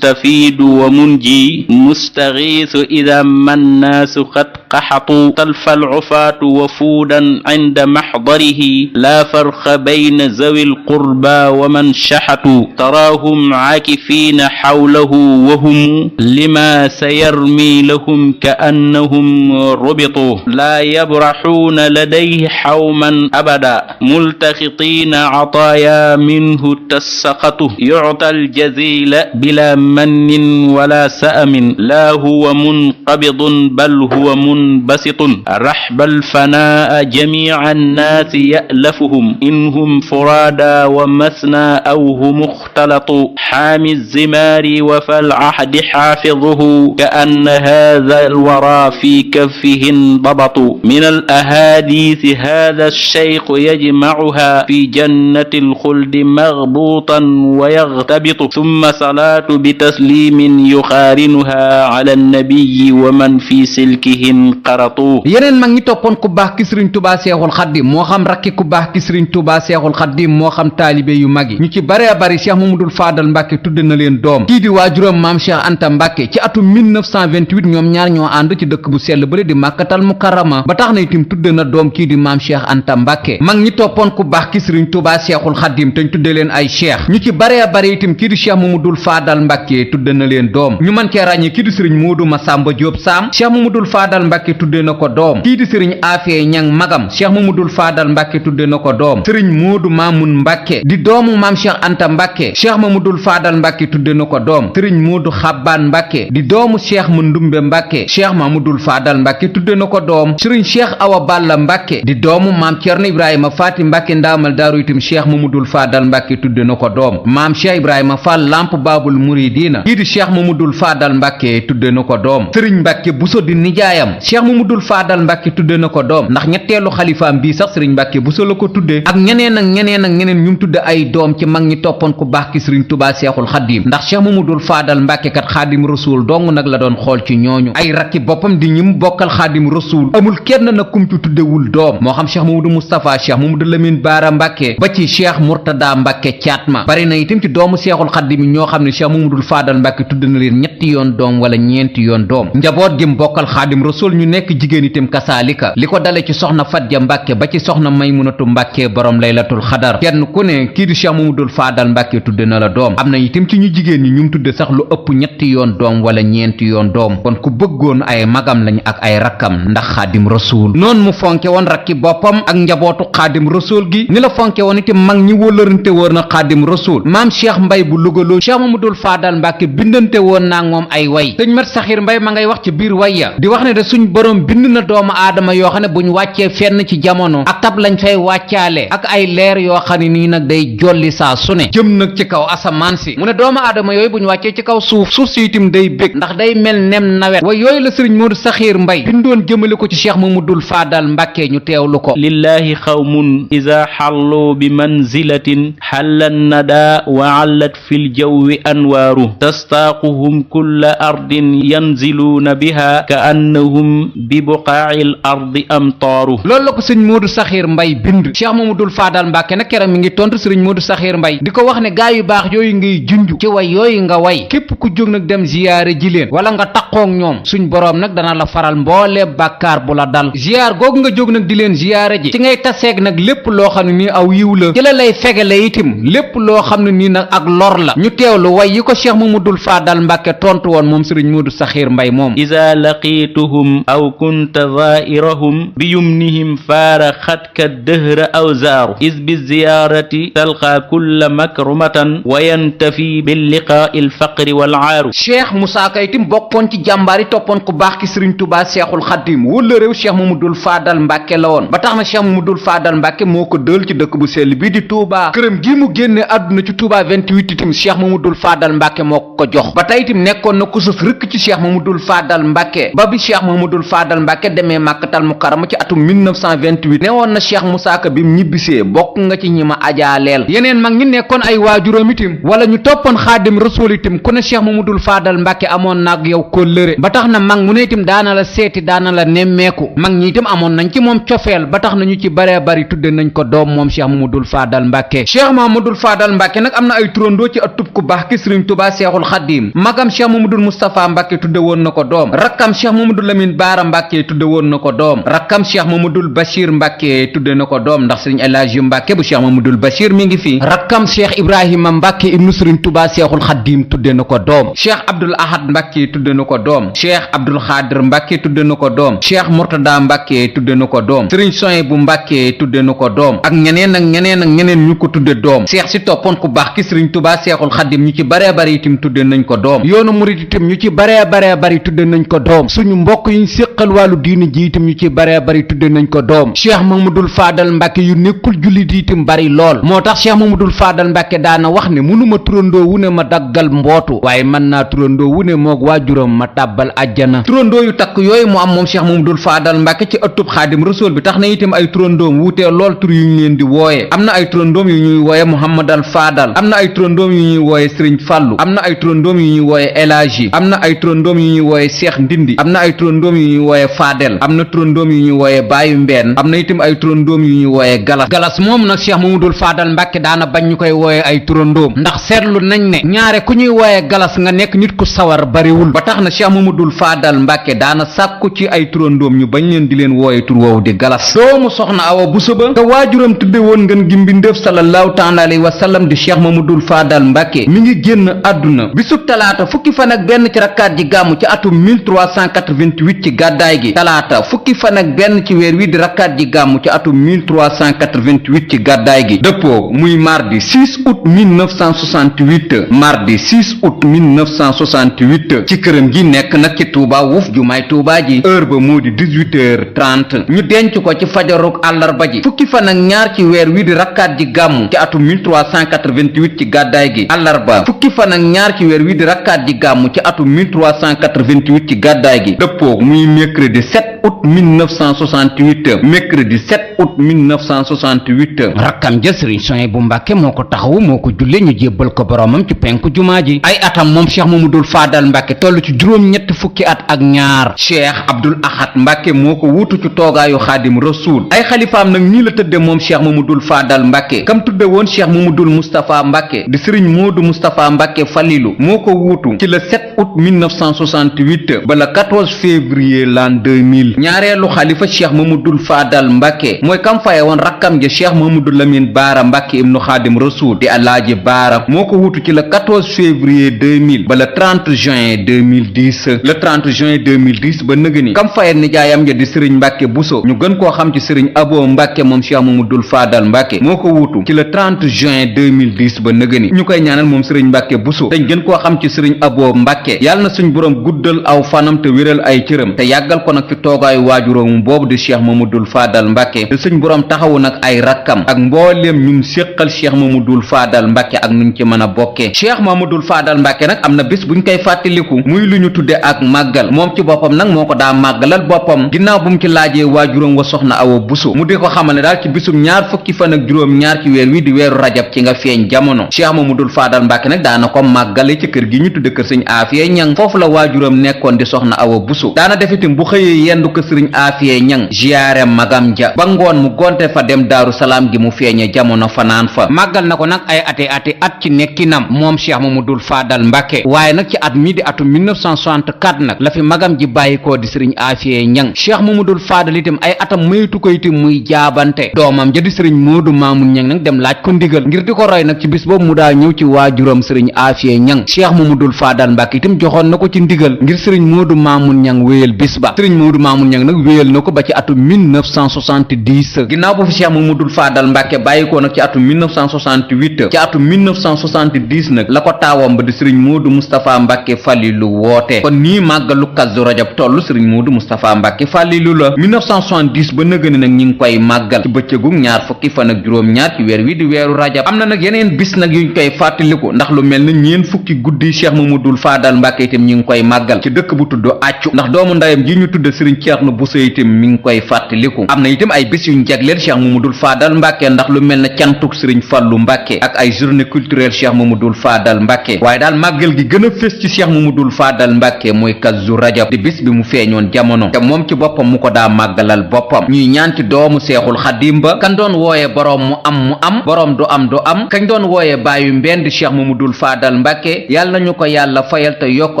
mustafiidu wa munji mustagiisu ida mannaasu qad qaxatu talfa alcufaatu wafuudan cinda maxdarihi laa farqa bayna zawi alqurba wa man shaxatu taraahum caakifiina xawlahu wa hum lima sayarmi lahum kaannahum rubitu laa yabraxuuna ladayhi xawman abada multaxitiina cataaya minhu tassaqatu yucta aljazila bila mannin wala sa'amin laa huwa munqabidun bal huwa munbasitun raxba alfanaa jamica annaasi ya'lafuhum inhum furaada wa masna aw hum muxtalatu xaami الزمار وفي العهد حافظه كأن هذا الورى في كفه انضبط من الأحاديث هذا الشيخ يجمعها في جنة الخلد مغبوطا ويغتبط ثم صلاة بتسليم يقارنها على النبي ومن في سلكه انقرطوا yeneen mag ñi toppoon ku baax ki Sëriñ Tuubaa Seexul Xaddim moo xam rakki ku baax ki Sëriñ Tuubaa Seexul Xaddim moo xam taalibe yu mag yi ñu ci bare bari Cheikh Mamadul Faadal Mbàkke tudde na leen doom kii di waajuram maam Cheikh Anta Mbàkke ci atum 1928 ñoom ñaar ñoo ànd ci dëkk bu sell bële di màkkatal mukarrama ba tax na itam tudde na doom kii di maam Cheikh Anta Mbàkke mag ñi toppoon ku baax ki Sëriñ Tuubaa Seexul Xaddim te ñu tudde leen ay cheikh ñu ci bare bari itam kii di Cheikh Mamadul Faadal Mbàkke tudde na leen doom ñu mën cee ràññee kii di Sëriñ Moodu Masamba Jóob Saam Cheikh Mamadul Faadal Mbàkke tudde na ko doom kii di Sëriñ Afee Ñang magam Cheikh Mamadul Faadal Mbàkke tudde na ko doom Sëriñ Moodu Maamun Mbàkke di doomu maam Cheikh Anta Mbàkke Cheikh Mamadul Faadal Mbàkke tudde na ko doom sëriñ Moodu Xabbaan Mbàkke di doomu Cheikh Mandumbe Mbàkke Cheikh Mamadul Faadal Mbàkke tudde na ko doom sëriñ Cheikh Awa Balla Mbàkke di doomu maam Cerno Ibrahima Faati Mbàkke ndaamal daaru itam Cheikh Mamadul Faadal Mbàkke tudde na ko doom maam Cheikh Ibrahima Fall lamp baabul muridiina kii di Cheikh Mamadul Faadal Mbàkke tudde na ko doom sëriñ Mbàkke Buso di nijaayam Cheikh Mamadul Faadal Mbàkke tudde na ko doom ndax ñetteelu xalifaam bii sax sëriñ Mbàkke Buso la ko tudde ak ñeneen ak ñeneen ak ñeneen ñu tudde ay doom ci mag ñi toppoon ku baax ki Sëriñ Tuubaa Seexul Xaddim ndax Cheikh Mamadul Faadal Mbàkke kat Xaadim Rasuul dong nag la doon xool ci ñooñu ay rakki boppam di ñim bokkal Xaadim Rasuul amul kenn nag kum ci tuddewul doom moo xam Cheikh Mamadou Moustapha Cheikh Mamadou Lamine Baara Mbàkke ba ci Cheikh Murtada Mbàkke Caatma bari na itam ci doomu Seexul Xaddim ñoo xam ne Cheikh Mamadul Faadal Mbàkke tudd na leen ñetti yoon doom wala ñeenti yoon doom njaboot gi bokkal Xaadim Rasuul ñu nekk jigéen itam kasaalika li ko dale ci soxna Fatja Mbàkke ba ci soxna Maymunatu Mbàkke borom laylatul xadar kenn ku ne kii di Cheikh Mamadul Faadal Mbàkke tudd na la doom am na itam ci ñu jigéen jigéen ñi ñu mu tudde sax lu ëpp ñetti yoon doom wala ñeenti yoon doom kon ku bëggoon ay magam lañ ak ay rakkam ndax xaadim rasul noonu mu fonke woon rakki boppam ak njabootu xaadim rasul gi ni la fonke woon itam mag ñi wóllërante woon na xaadim rasul maam cheikh mbay bu lugaloo cheikh mamadul faadal mbàkke bindante woon naa moom ay way sëñ mat saxir mbay ma ngay wax ci biir way ya di wax ne de suñ borom bind na doomu aadama yoo xam ne buñ wàccee fenn ci jamono ak tab lañ fay wàccaale ak ay leer yoo xam ne nii nag day jolli saa su ne jëm nag ci kaw asamaan si mu ne doomu aadama yooyu buñ wàccee ci kaw suuf si itam day bég ndax day mel nem nawet way yooyu la sëriñ Moodu Saxiir Mbay bindoon jëmale ko ci cheikh mamadul faadal mbàkke ñu teewlu ko lillahi xawmun ida xallu bi manzilatin xallan nada wa allat fi ljawwi anwaaru tastaaquhum kulla ardin yanziluuna biha ka annahum bi buqaaci l ardi amtaaru loolu la ko sëñ Moodu Saxiir Mbay bind cheikh mamadul faadal mbàkke nag keroog mi ngi tontu sëriñ Moodu Saxiir Mbay di ko wax ne gaa yu baax yooyu ngay junj ci way yooyu nga way képp ku jóg nag dem ziyaare ji leen wala nga taqoog ñoom suñ boroom nag dana la faral mboole bàkkaar bu la dal ziyaar googu nga jóg nag di leen ziyaare ji ci ngay taseeg nag lépp loo xam ne nii aw yiw la ci la lay fegale itim lépp loo xam ne nii nag ak lor la ñu teewlu way yi ko cheikh mamadul faadal mbàkke tontu woon moom sëriñ Moodu Saxiir Mbay moom ida laqiituhum aw kunta zaa'irahum bi yumnihim faaraxatka dëhra aw zaaru is bi ziyaarati talqaa kulla makrumatan wa yantafi billiqaa'i alfaqri wal aaru cheikh Moussa Ka itam bokkoon ci jàmbaar yi toppoon ku baax ki sëriñ Tuubaa seexul xaddim wala réew cheikh mamadul faadal mbàkke la woon ba tax na cheikh mamadul faadal mbàkke moo ko dël ci dëkk bu sell bii di Touba këram gi mu génne àdduna ci Touba 28 itam cheikh mamadul faadal mbàkke moo ko jox ba tey itam nekkoon na ku sës rëkk ci cheikh mamadul faadal mbàkke ba bi cheikh mamadul faadal mbàkke demee màkkatal mukarrama ci atum 1928 newoon na cheikh Moussa Ka bi mu ñibbisee bokk nga ci ñi ma ajaaleel yeneen mag ñi nekkoon ay waajuram itam wala ñu toppoon xaadim rasul itam ku ne cheikh mamadul faadal mbàkke amoon naag yow kóllëre ba tax na mag mu ne itam daana la seeti daana la nemmeeku mag ñi itam amoon nañ ci moom cofeel ba tax na ñu ci baree bari tudde nañ ko doom moom cheikh mamadul faadal mbàkke cheikh mamadul faadal mbàkke nag am na ay turandoo ci atub ku baax ki sëriñ Tuubaa seexul xaddim magam cheikh mamadul moustapha mbàkke tudde woon na ko doom rakkam cheikh mamadul lamin baara mbàkke tudde woon na ko doom rakkam cheikh mamadul bachir mbàkke tudde na ko doom ndax sëriñ elaaji mbàkke bu cheikh mamadul bachir mi ngi fi rakkam cheikh ibrahima mbàkke ibnu sëriñ Tuubaa seexul xaddim tudde na ko doom cheikh abdul ahad mbàkke tudde na ko doom cheikh abdul xaadir mbàkke tudde na ko doom cheikh murtada mbàkke tudde na ko doom sëriñ soy bu mbàkke tudde na ko doom ak ñeneen ak ñeneen ak ñeneen ñu ko tudde doom cheikh si toppoon ku baax ki sëriñ Tuubaa seexul xaddim ñu ci baree bari itam tudde nañ ko doom yoonu murid itam ñu ci baree bari tudde nañ ko doom suñu mbokk yi ñu séqal wàllu diini ji itam ñu ci baree bari tudde nañ ko doom cheikh mamadul faadal mbàkke yu nekkul jullit itam bari lool moo tax cheikh mamadul faadal mbàkke daana wax ne mënuma turandoo wu ne ma daggal mbootu waaye mën naa turandoo wu ne moog waajuram ma tàbbal ajjana turandoo yu takk yooyu mu am moom cheikh mamadul faadal mbàkke ci ëttub xaadim rasul bi tax na itam ay turandoom wuutee lool tur yu ñu leen di wooye am na ay turandoom yu ñuy wooye muhammadal faadal am na ay turandoom yu ñuy wooye sëriñ fàllu am na ay turandoom yu ñuy wooye elaaji am na ay turandoom yu ñuy wooye seex ndindi am na ay turandoom yu ñuy wooye faadel am na turandoom yu ñuy wooye baayu mbeen am na itam ay turandoom yu ñuy wooye galas galas moom nag cheikh mamadul faadal mbàkke daana bañ ñu koy wooye ay turandoom ndax seetlu nañ ne ñaare ku ñuy wooye galas nga nekk nit ku sawar bariwul ba tax na cheikh mamadul faadal mbàkke daana sàkku ci ay turandoom ñu bañ leen di leen wooye tur woowu di galas doomu soxna awa buso ba te waajuram tudde woon ngeen gi mbindéef sallallahu taala alayhi wa sallam di cheikh mamadul faadal mbàkke mi ngi génn àdduna bisub talaata fukki fan ak benn ci rakkaat ji gàmmu ci atum 1388 ci gàddaay gi talaata fukki fan ak benn ci weer wi di rakkaat ji gàmmu ci atum 1388 ci gàddaay gi dëppoo muy mardi 6 août 1968 mardi 6 août 1968 ci këram gi nekk nag ci Touba Wuf jumaay Touba ji heure ba moo di 18h30 ñu denc ko ci fajaruk àllarba ji fukki fan ak ñaar ci weer wi di rakkaat ji gàmmu ci atum 1388 ci gàddaay gi àllarba fukki fan ak ñaar ci weer wi di rakkaat ji gàmmu ci atum 1388 ci gàddaay gi dëppoo muy mercredi 7 août 1968 mercredi 7 août 1968 rakkam ja sëriñ soye bu mbàkke moo ko taxawu moo ko julle ñu jébbal ko boromam ci penku jumaa ji ay atam moom cheikh mamadul faadal mbàkke toll ci juróom-ñett fukki at ak ñaar cheikh abdul ahad mbàkke moo ko wuutu ci toogaayu xaadim rasuul ay xalifaam nag ñii la tëdde moom cheikh mamadul faadal mbàkke kam tudde woon cheikh mamadul moustapha mbàkke di sëriñ moodu moustapha mbàkke falilu moo ko wuutu ci le 7 août 1968 ba le 14 février l'an 2000 2000. ñaareelu xalifa cheikh mamadul faadal mbàkke mooy kam faye woon rakkam ja cheikh mamadou lamin baara mbàkke ibnu xaadim rasul di alaaji baara moo ko wutu ci le 14 février 2000 ba le 30 juin 2010. le 30 juin 2010 ba nëgëni kam faye nijaayam ja di sëriñ mbàkke buso ñu gën koo xam ci sëriñ abo mbàkke moom cheikh mamadul faadal mbàkke moo ko wutu ci le 30 juin 2010 ba nëgëni ñu koy ñaanal moom sëriñ mbàkke buso dañ gën koo xam ci sëriñ abo mbàkke yàlla na suñ boroom guddal aw fanam te wéral ay cëram te yàggal ko nag fi toogaayu waajuróom boobu di cheikh mamadul faadal mbàkke te suñ boroom taxawu nag ay rakkam ak mbooleem ñum séqal cheikh mamadul faadal mbàkke ak nuñ ci mën a bokkee cheikh mamadul faadal mbàkke nag am na bis buñ koy fàttaliku muy lu ñu tudde ak màggal moom ci boppam nag moo ko daa màggalal boppam ginnaaw bu mu ci laajee waajuróom wa soxna awa buso mu di ko xamal ne daal ci bisum ñaar fukki fan ak juróom ñaar ci weer wi di weeru rajab ci nga feeñ jamono cheikh mamadul faadal mbàkke nag daana ko màggale ci kër gi ñu tudde kër sëñ aafiye ñang foofu la waajuram nekkoon di soxna awa buso daana def itam bu xëyee yendu ko sëriñ aafiye ñang ziyaare magam ja ba ngoon mu gonte fa dem daaru salaam gi mu feeñe jamono fanaan fa màggal na ko nag ay ati at ci nekkinam moom cheikh mamadul faadal mbàkke waaye nag ci at mi di atum 1964 nag la fi magam ji bàyyikoo di sëriñ aafiye ñang cheikh mamadul faadal itam ay atam maytu ko itam muy jaabante doomam ja di sëriñ moodu maamun ñang nag dem laaj ko ndigal ngir di ko roy nag ci bis boobu mu daa ñëw ci waajuram sëriñ aafiye ñang cheikh mamadul faadal mbàkke itam joxoon na ko ci ndigal ngir sëriñ moodu maamun ñang wéyal bis ba sëriñ moodu maamun ñang nag wéyal na ko ba ci atum 1970 ginnaaw bu fi cheikh mamadul faadal mbàkke bàyyikoo nag ci atum 1968 ci atum 1970 nag la ko taawam ba di sëriñ moodu mustapha mbàkke fàllilu woote kon nii màggalu kazu rajab toll sëriñ moodu mustapha mbàkke fàllilu la 1970 ba nëgëni nag ñi ngi koy màggal ci bëccëgu ñaar fukki fan ak juróom ñaar ci weer wi di weeru rajab am na nag yeneen bis nag yuñ koy fàttaliku ndax lu mel na ñeen fukki guddi cheikh mamadul faadal mbàkke itam ñi ngi koy màggal ci dëkk bu tudd accu ndax doomu ndayam ji ñu tudd sëriñ ceerno buso itam mi ngi koy fàttaliku am na itam ay bis yuñ jagleel cheikh mamadul faadal mbàkke ndax lu mel na cantuk sëriñ fàllu mbàkke ak ay journée culturelle cheikh mamadul faadal mbàkke waaye daal màggal gi gën a fés ci cheikh mamadul faadal mbàkke mooy kazu rajab di bis bi mu feeñoon jamono te moom ci boppam mu ko daa màggalal boppam ñuy ñaan ci doomu seexul xadim ba kan doon wooye boroom mu am boroom du am kañ doon wooye bàyyu mbend cheikh mamadul faadal mbàkke yàlla nañu ko yàlla fayal te yokk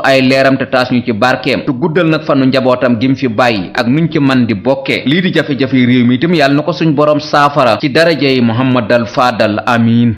ay leeram te taas ñu ci barkeem te guddal nag fanu njabootam gim fi bàyyi ak nuñ ci man di bokkee lii di jafe-jafe réew mi itam yàlla na ko suñ boroom saafara ci darajey muhammadal faadal amiin